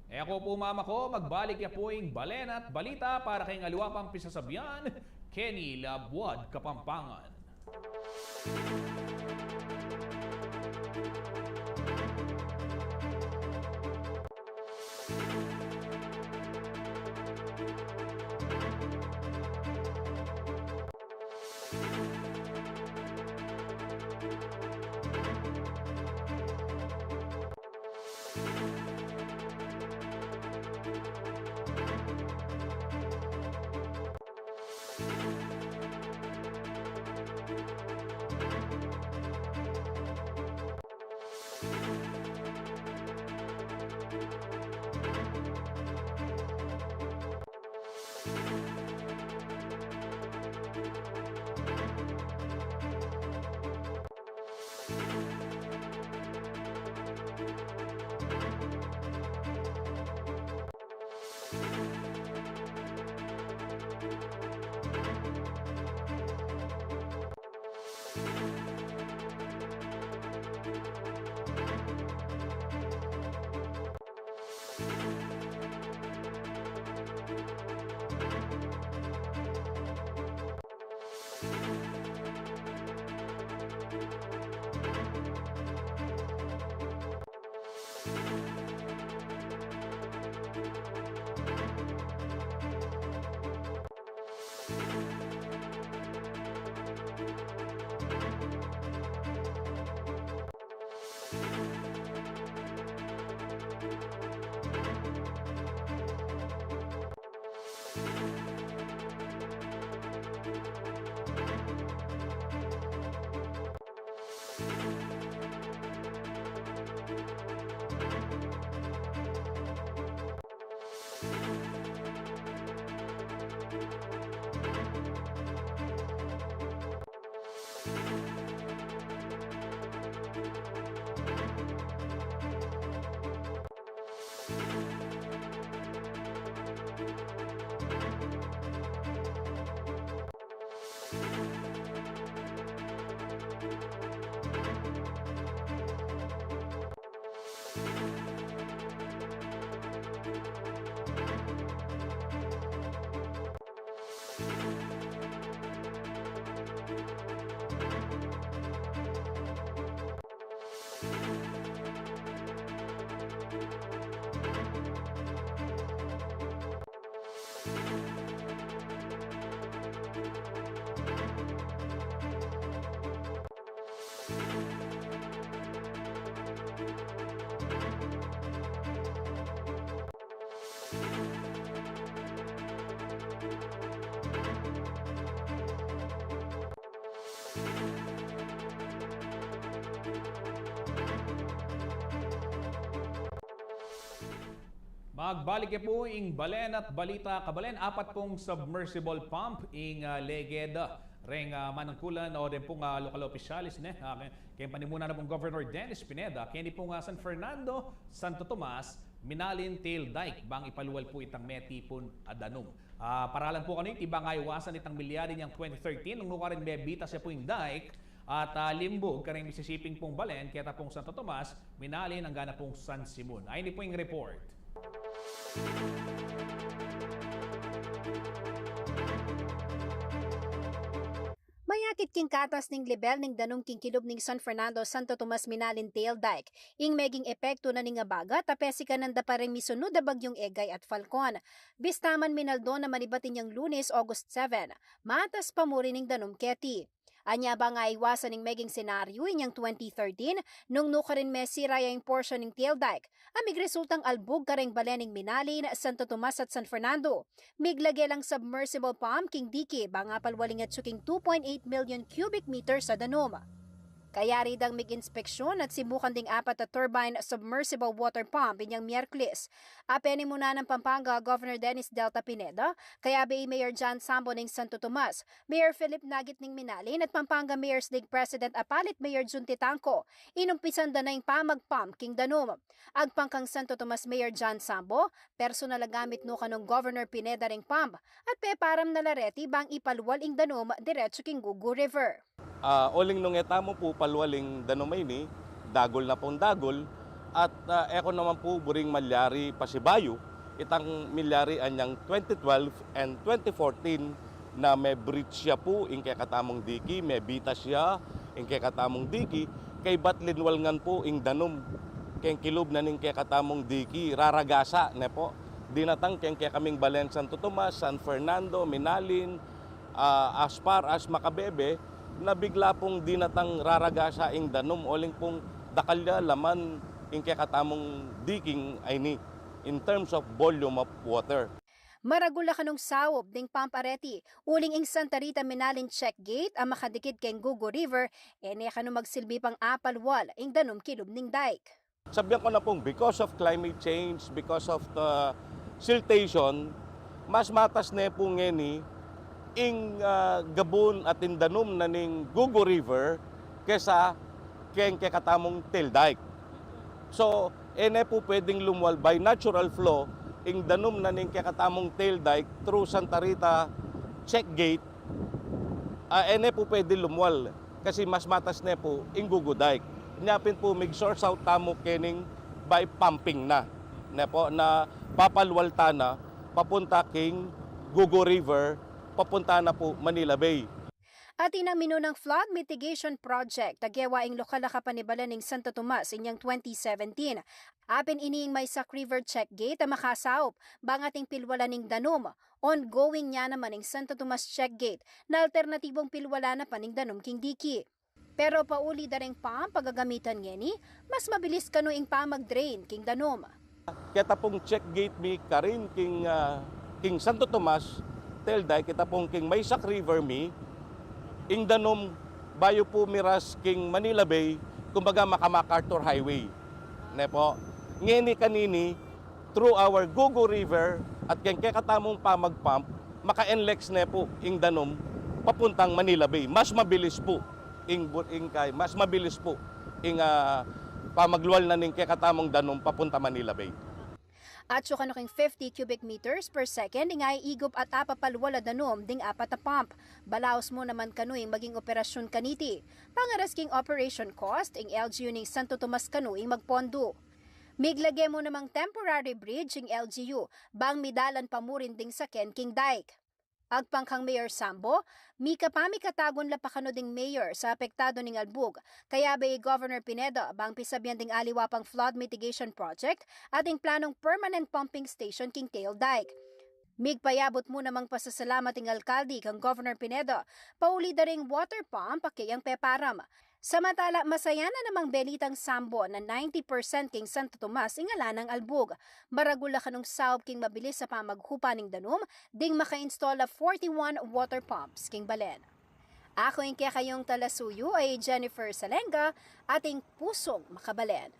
E ku pu mamako, magbalik ya pu ing balen at balita para keng aliwa pang pisasabian keni la buad Kapampangan. Magbalik ke pu ing balen at balita, kabalen. Apat pung submersible pump ing, ah, leged, ah, reng, ah, manungkulan o reng pung, ah, lokal opisyalis, ne? Ah, ke-, keng panimuna na pung Governor Dennis Pineda, keni pung, ah, San Fernando, Santo Tomas, Minalin Tail Dike, bang ipalual pu itang metipun a danum. Ah, paralan pu kanu iti bang aiwasan itang milyari neng twenty thirteen, nung nukarin mebitas ya pu ing dike, at, ah, limbug kareng misisiping pung balen, keta pung Santo Tomas, Minalin, anggana pung San Simon. Ayni pu ing report. Mayakit king katas ning lebel ning danum king kilub ning San Fernando, Santo Tomas, Minalin Tail Dike ing meging epektu na ning abaga, tapesikanan da pa reng misunu da Bagyung Egay at Falcon. Bista man minaldo na manibat inyang Lunes, August seven, matas pa mu rin ing danum keti. Anya bang aiwasan ing meging senaryu inyang twenty thirteen, nung nukarin mesira ya ing porsyon ning Tail Dike a migresultang albug kareng balen ning Minalin, Santo Tomas at San Fernando. Miglage lang submersible pump king dike bang apalwal ing atsu king two point eight million cubic meters a danum. Kayari dang mig-inspeksyon at simukan ding apat a turbine submersible water pump inyang Miyerkules. Apeni mu na ning Pampanga Governor Dennis Delta Pineda, kayabe i Mayor John Sambo ning Santo Tomas, Mayor Philip Nagit ning Minalin at Pampanga Mayor's League President Apalit Mayor Jun Titanco, inumpisan da na ing pamag-pump king danum. Agpang kang Santo Tomas Mayor John Sambo, personal a gamit no kanung Governor Pineda ring pump at peparam na la reti bang ipalwal ing danum diretsu king Gugu River. Ah, uling nung e tamu pu palwal ing danum a ini, dagul na pung dagul, at, ah, e ku naman pu buring malyari pasibayu itang milyari anyang twenty twelve and twenty fourteen na me-breach ya pu ing kekatamung diki, mebitas ya ing kekatamung diki, kaybat linwal ngan pu ing danum keng kilub na ning kekatamung diki, raragasa, ne pu. Dinatang keng kekaming balen Santo Tomas, San Fernando, Minalin, ah, as far as Macabebe, na bigla pung dinatang raragasa ing danum, uling pung dakal ya laman ing kekatamung diking a ini in terms of volume of water. Maragul a kanung saup ding pump a reti, uling ing Santa Rita Minalin check gate a makadikit keng Gugu River, e ne kanu magsilbi pang apalwal ing danum kilub ning dike. Sabian ku na pung because of climate change, because of the siltation, mas matas ne pu ngeni ing, ah, gabun at ing danum na ning Gugu River kesa keng kekatamung Tail Dike. So, e ne pu pwedeng lumwal by natural flow ing danum na ning kekatamung Tail Dike through Santa Rita check gate. Ah, e ne pu pwede lumwal kasi mas matas ne pu ing Gugu Dike. Nya pin pu mig-source out tamu kening by pumping na, ne pu, na papalwal ta na papunta king Gugu River, papunta na pu Manila Bay. Atin nang minunang flood mitigation project a gewa ing lokal a kapanibalan ning Santo Tomas inyang twenty seventeen. Apin ini ing Maysak River check gate a makasaup bang ating pilwalan ning danum. Ongoing ne naman ing Santo Tomas check gate na alternatibung pilwalan na pa ning danum king diki. Pero pauli da reng pump a gagamitan ngeni, mas mabilis kanu ing pamag-drain king danum. Keta pung check gate mi karin king, ah, king Santo Tomas, Tail Dike, keta pung king Maysak River mi, ing danum bayu pu miras king Manila Bay, kumbaga maka-MacArthur Highway. Ne pu? Ngeni kanini, through our Gugu River at keng kekatamung pamag-pump, maka-NLEX ne pu ing danum papuntang Manila Bay. Mas mabilis pu ing bu-, ing kay, mas mabilis pu ing, ah, pamaglwal na ning kekatamung danum papunta Manila Bay. Atsu kanu king fifty cubic meters per second ing aigup at apapalwal a danum ding apat a pump. Balaus mu naman kanu ing maging operasyun kaniti. Pangaras king operation cost, ing L G U ning Santo Tomas kanu ing magpondo. Miglage mu namang temporary bridge ing L G U bang midalan pa mu rin ding saken king dike. Agpang kang Mayor Sambo, mikapamikatagun la pa kanu ding mayor sa apektadu ning albug, kayabe i Governor Pineda bang pisabian ding aliwa pang flood mitigation project at ing planung permanent pumping station king Tail Dike. Migpayabut mu namang pasasalamat ing alkalde kang Governor Pineda pauli da ring water pump a keyang peparam. Samantala, masayan na namang belitang Sambo na ninety percent king Santo Tomas ing ala nang albug. Maragul a kanung saup king mabilis a pamaghupa ning danum ding maka-install a forty-one water pumps king balen. Aku ing kekayung talasuyu a i Jennifer Salenga, ating pusung makabalen.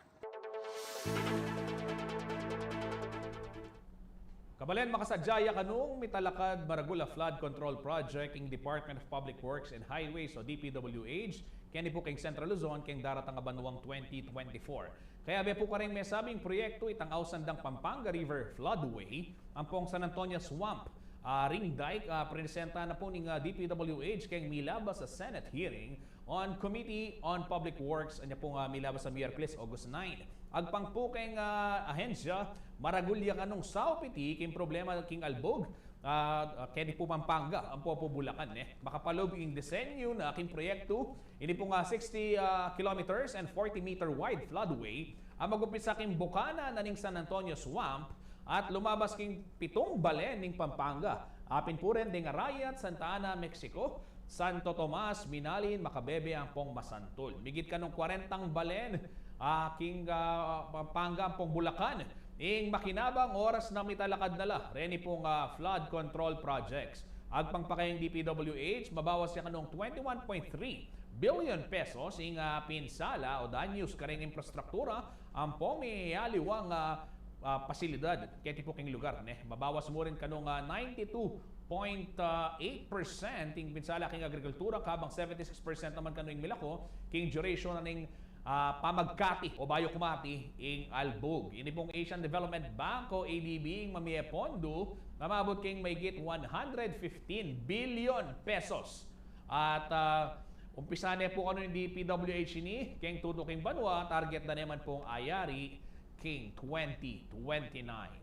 Balen, makasadya ya kanung mitalakad maragul a flood control project ing Department of Public Works and Highways o D P W H, keni pu keng Central Luzon, keng daratang a banuang twenty twenty-four. Kayabe pu kareng mesabing proyektu itang ausan dang Pampanga River Floodway, ampong San Antonio Swamp, ah, Ring Dike, ah, prenesenta na pu ning, ah, D P W H keng milabas a Senate hearing on Committee on Public Works, anya pung, ah, milabas a Miyerkules, August nine. Agpang pu keng, ah, ahensya, maragul ya kanung saup iti king problema king albug, ah, ah, keni pu Pampanga, ampo pu Bulacan, e. Makapalub ing disenyu na king proyektu, ini pung, ah, sixty, ah, kilometers and forty meter wide floodway, a magumpisa king bukana na ning San Antonio Swamp, at lumabas king pitung balen ning Pampanga. Apin pu ren deng Arayat, Santa Ana, Mexico, Santo Tomas, Minalin, Macabebe, ampong Masantul. Migit kanung kwarentang balen, ah, king, ah, Pampanga ampong Bulacan ing makinabang oras na mitalakad na la reni pung, ah, flood control projects. Agpang pa keng D P W H, mabawas ya kanung twenty-one point three billion pesos ing, ah, pinsala o danyus kareng infrastruktura ampong mialiwang, ah, ah, pasilidad keti pu king lugar, ne. Mabawas mu rin kanung, ah, ninety-two point eight percent ing pinsala king agrikultura, kabang seventy-six percent naman kanu ing milako king duration na ning, ah, pamagkati o bayu kumati ing albug. Ini pung Asian Development Bank o A D B ing mamie pondo na maabut king maigit one hundred fifteen billion pesos. At, ah, umpisa ne pu kanu ning D P W H ini keng tutuking banua, target da ne man pung ayari king twenty twenty-nine.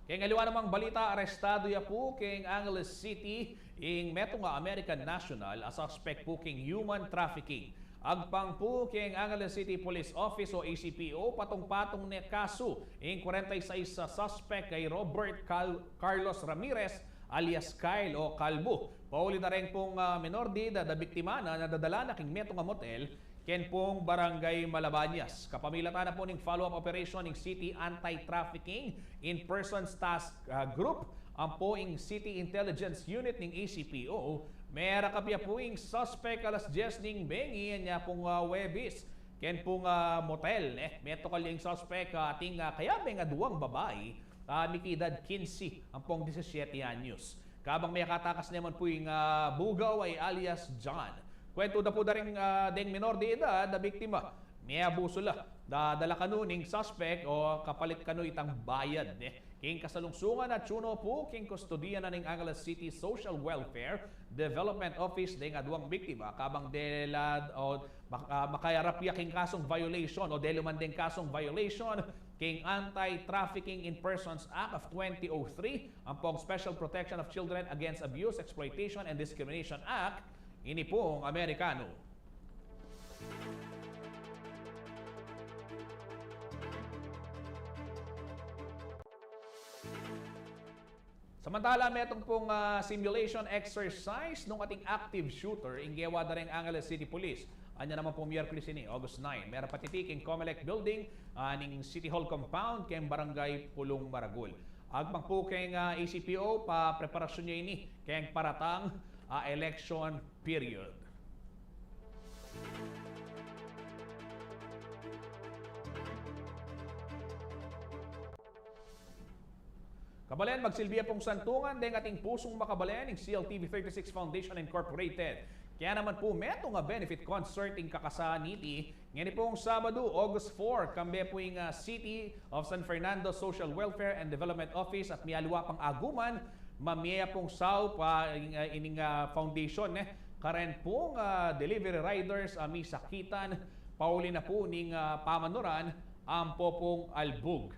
Keng aliwa namang balita, arestadu ya pu keng Angeles City ing metung a American national a suspek pu keng human trafficking. Agpang pu keng Angeles City Police Office o A C P O, patung-patung ne kasu ing kwarenta y sais a suspek kay Robert Cal-, Carlos Ramirez alias Kyle o Kalbu. Pauli da reng pung, ah, menor de edad a biktima na, na dadala na king metung a motel ken pung Barangay Malabañas. Kapamilatan na pu ning follow-up operation ning City Anti-Trafficking in Persons Task, ah, Group ampo ing City Intelligence Unit ning A C P O, merakap ya pu ing suspek alas dyes ning bengi, anya pung, ah, Huwebes, ken pung, ah, motel, ne. Metukal ya ing suspek, ah, atin, ah, kayabeng aduang babai, ah, miki-edad kinse ampong disisiete anyos. Kabang mekatakas ne man pu ing, ah, bugaw a alias John. Kuwentu da pu da reng, ah, deng menor de edad a biktima, meabusu la. Da-, dala kanu ning suspek o kapalit kanu itang bayad, ne. King kasalungsungan, atiu no pu king kustodiya na ning Angeles City Social Welfare Development Office deng aduang biktima, kabang dela o mak-, ah, makayarap ya king kasung violation o delu man deng kasung violation king Anti-Trafficking in Persons Act of twenty oh three ampong Special Protection of Children Against Abuse, Exploitation, and Discrimination Act, ini pung Amerikanu. Samantala, metung pung, ah, simulation exercise nung ating active shooter ing gewa da reng Angeles City Police. Anya naman pung Miyerkules ini, August nine. Mera patitik ing Comelec Building, ah, ning City Hall compound keng Barangay Pulong Maragul. Agpang pu keng, ah, A C P O, pa preparasyun ya ini keng paratang, ah, election period. Kabalen, magsilbi ya pung santungan deng ating pusung makabalen ing C L T V thirty-six Foundation Incorporated. Kaya naman pu metung a benefit concert ing kakasan niti ngeni pung Sabadu, August four, kambe pu ing, ah, City of San Fernando Social Welfare and Development Office at mialiwa pang aguman, mamie ya pung saup, ah, ing, ah, ining, ah, foundation, ne. Karen pung, ah, delivery riders, ah, misakitan pauli na pu ning, ah, pamanuran ampo pung albug.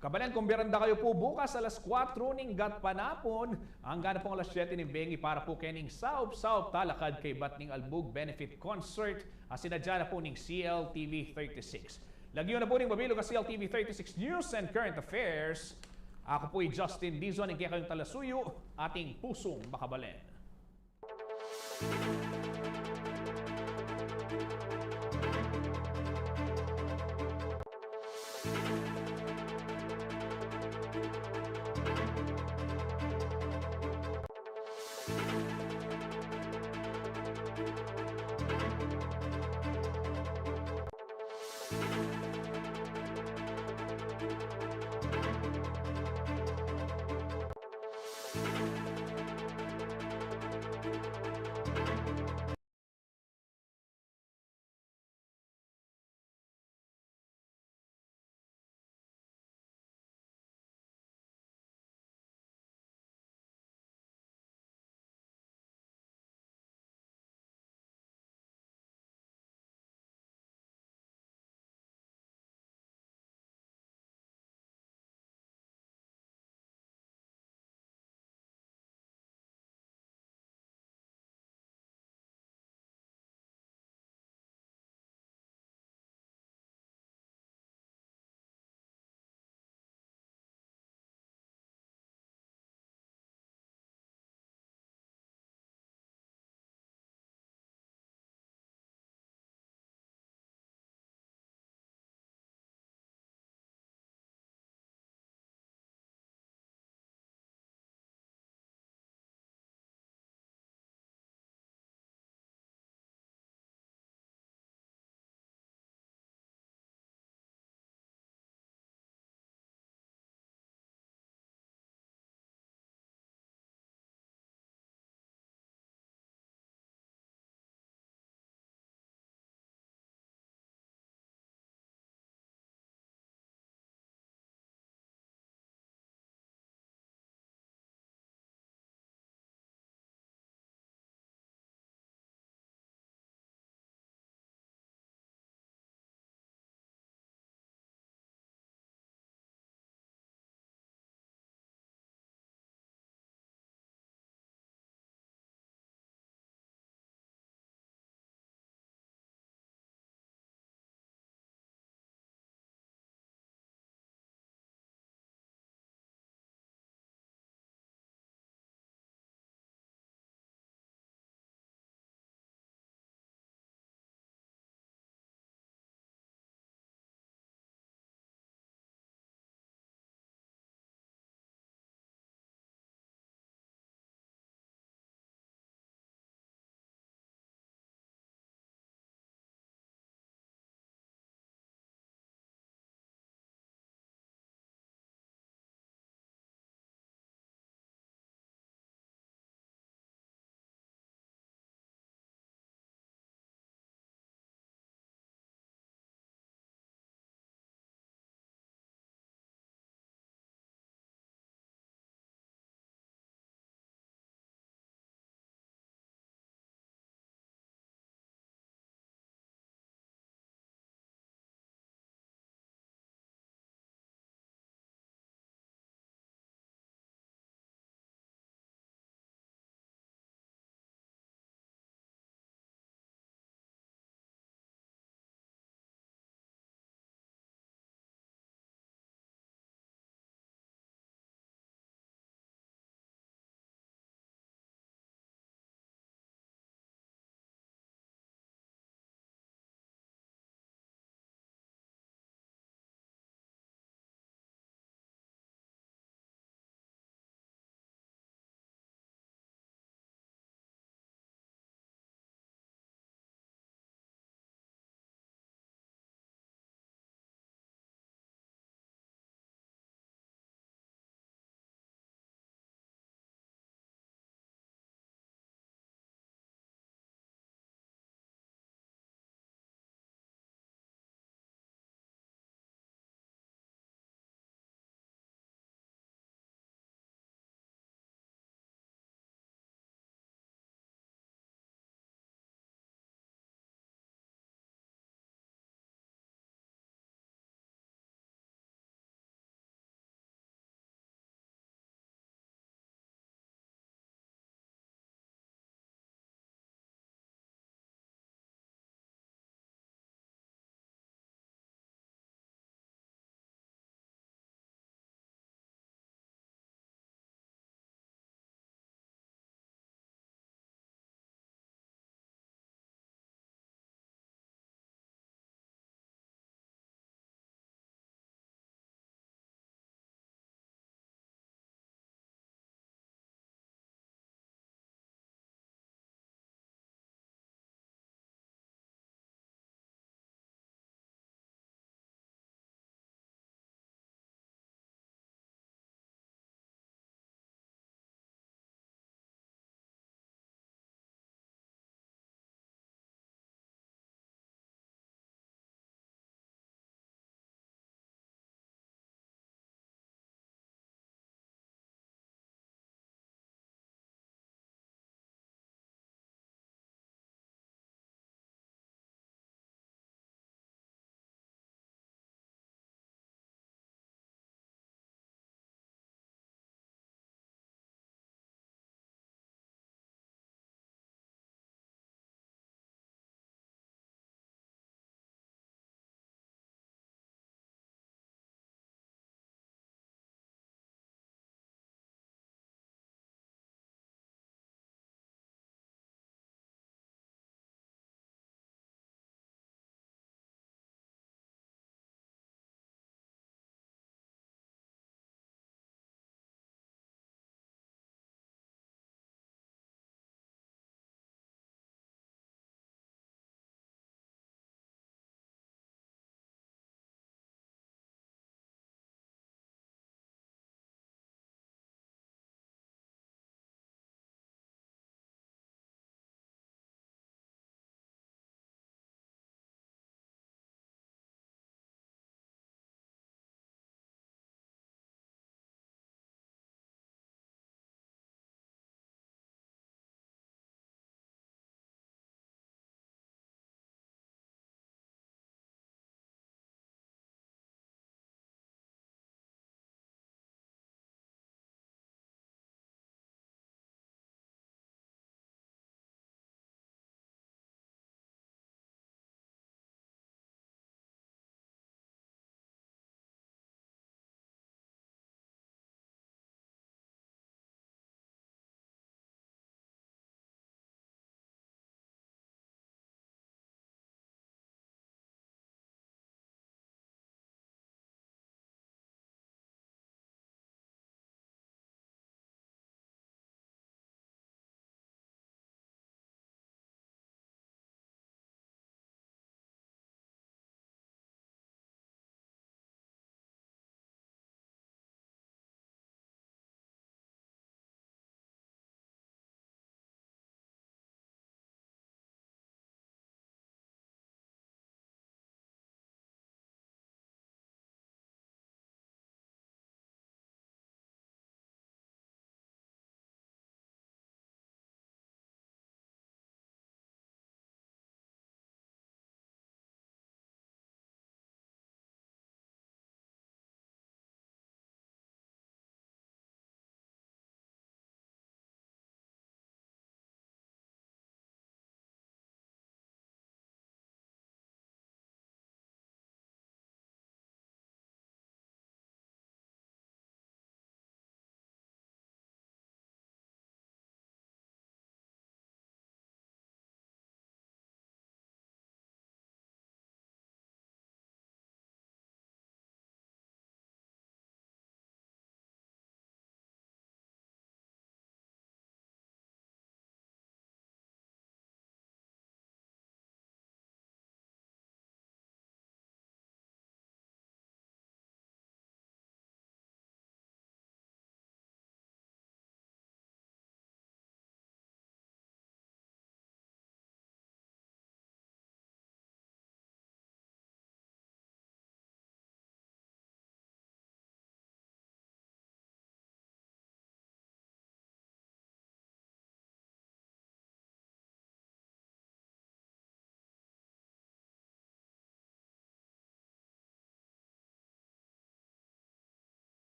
Kabalen, kumbiran da kayu pu bukas alas kuwatro ning gatpanapun anggang pung alas siyete ning bengi para pu kening saup-saup talakad kaybat ning Albug Benefit Concert a sinadya na pu ning C L T V thirty-six. Lagyu na pu ning mabilug a C L T V thirty-six News and Current Affairs. Ako po i Justin Dizon, ang kekayung talasuyu, ating pusung makabalen.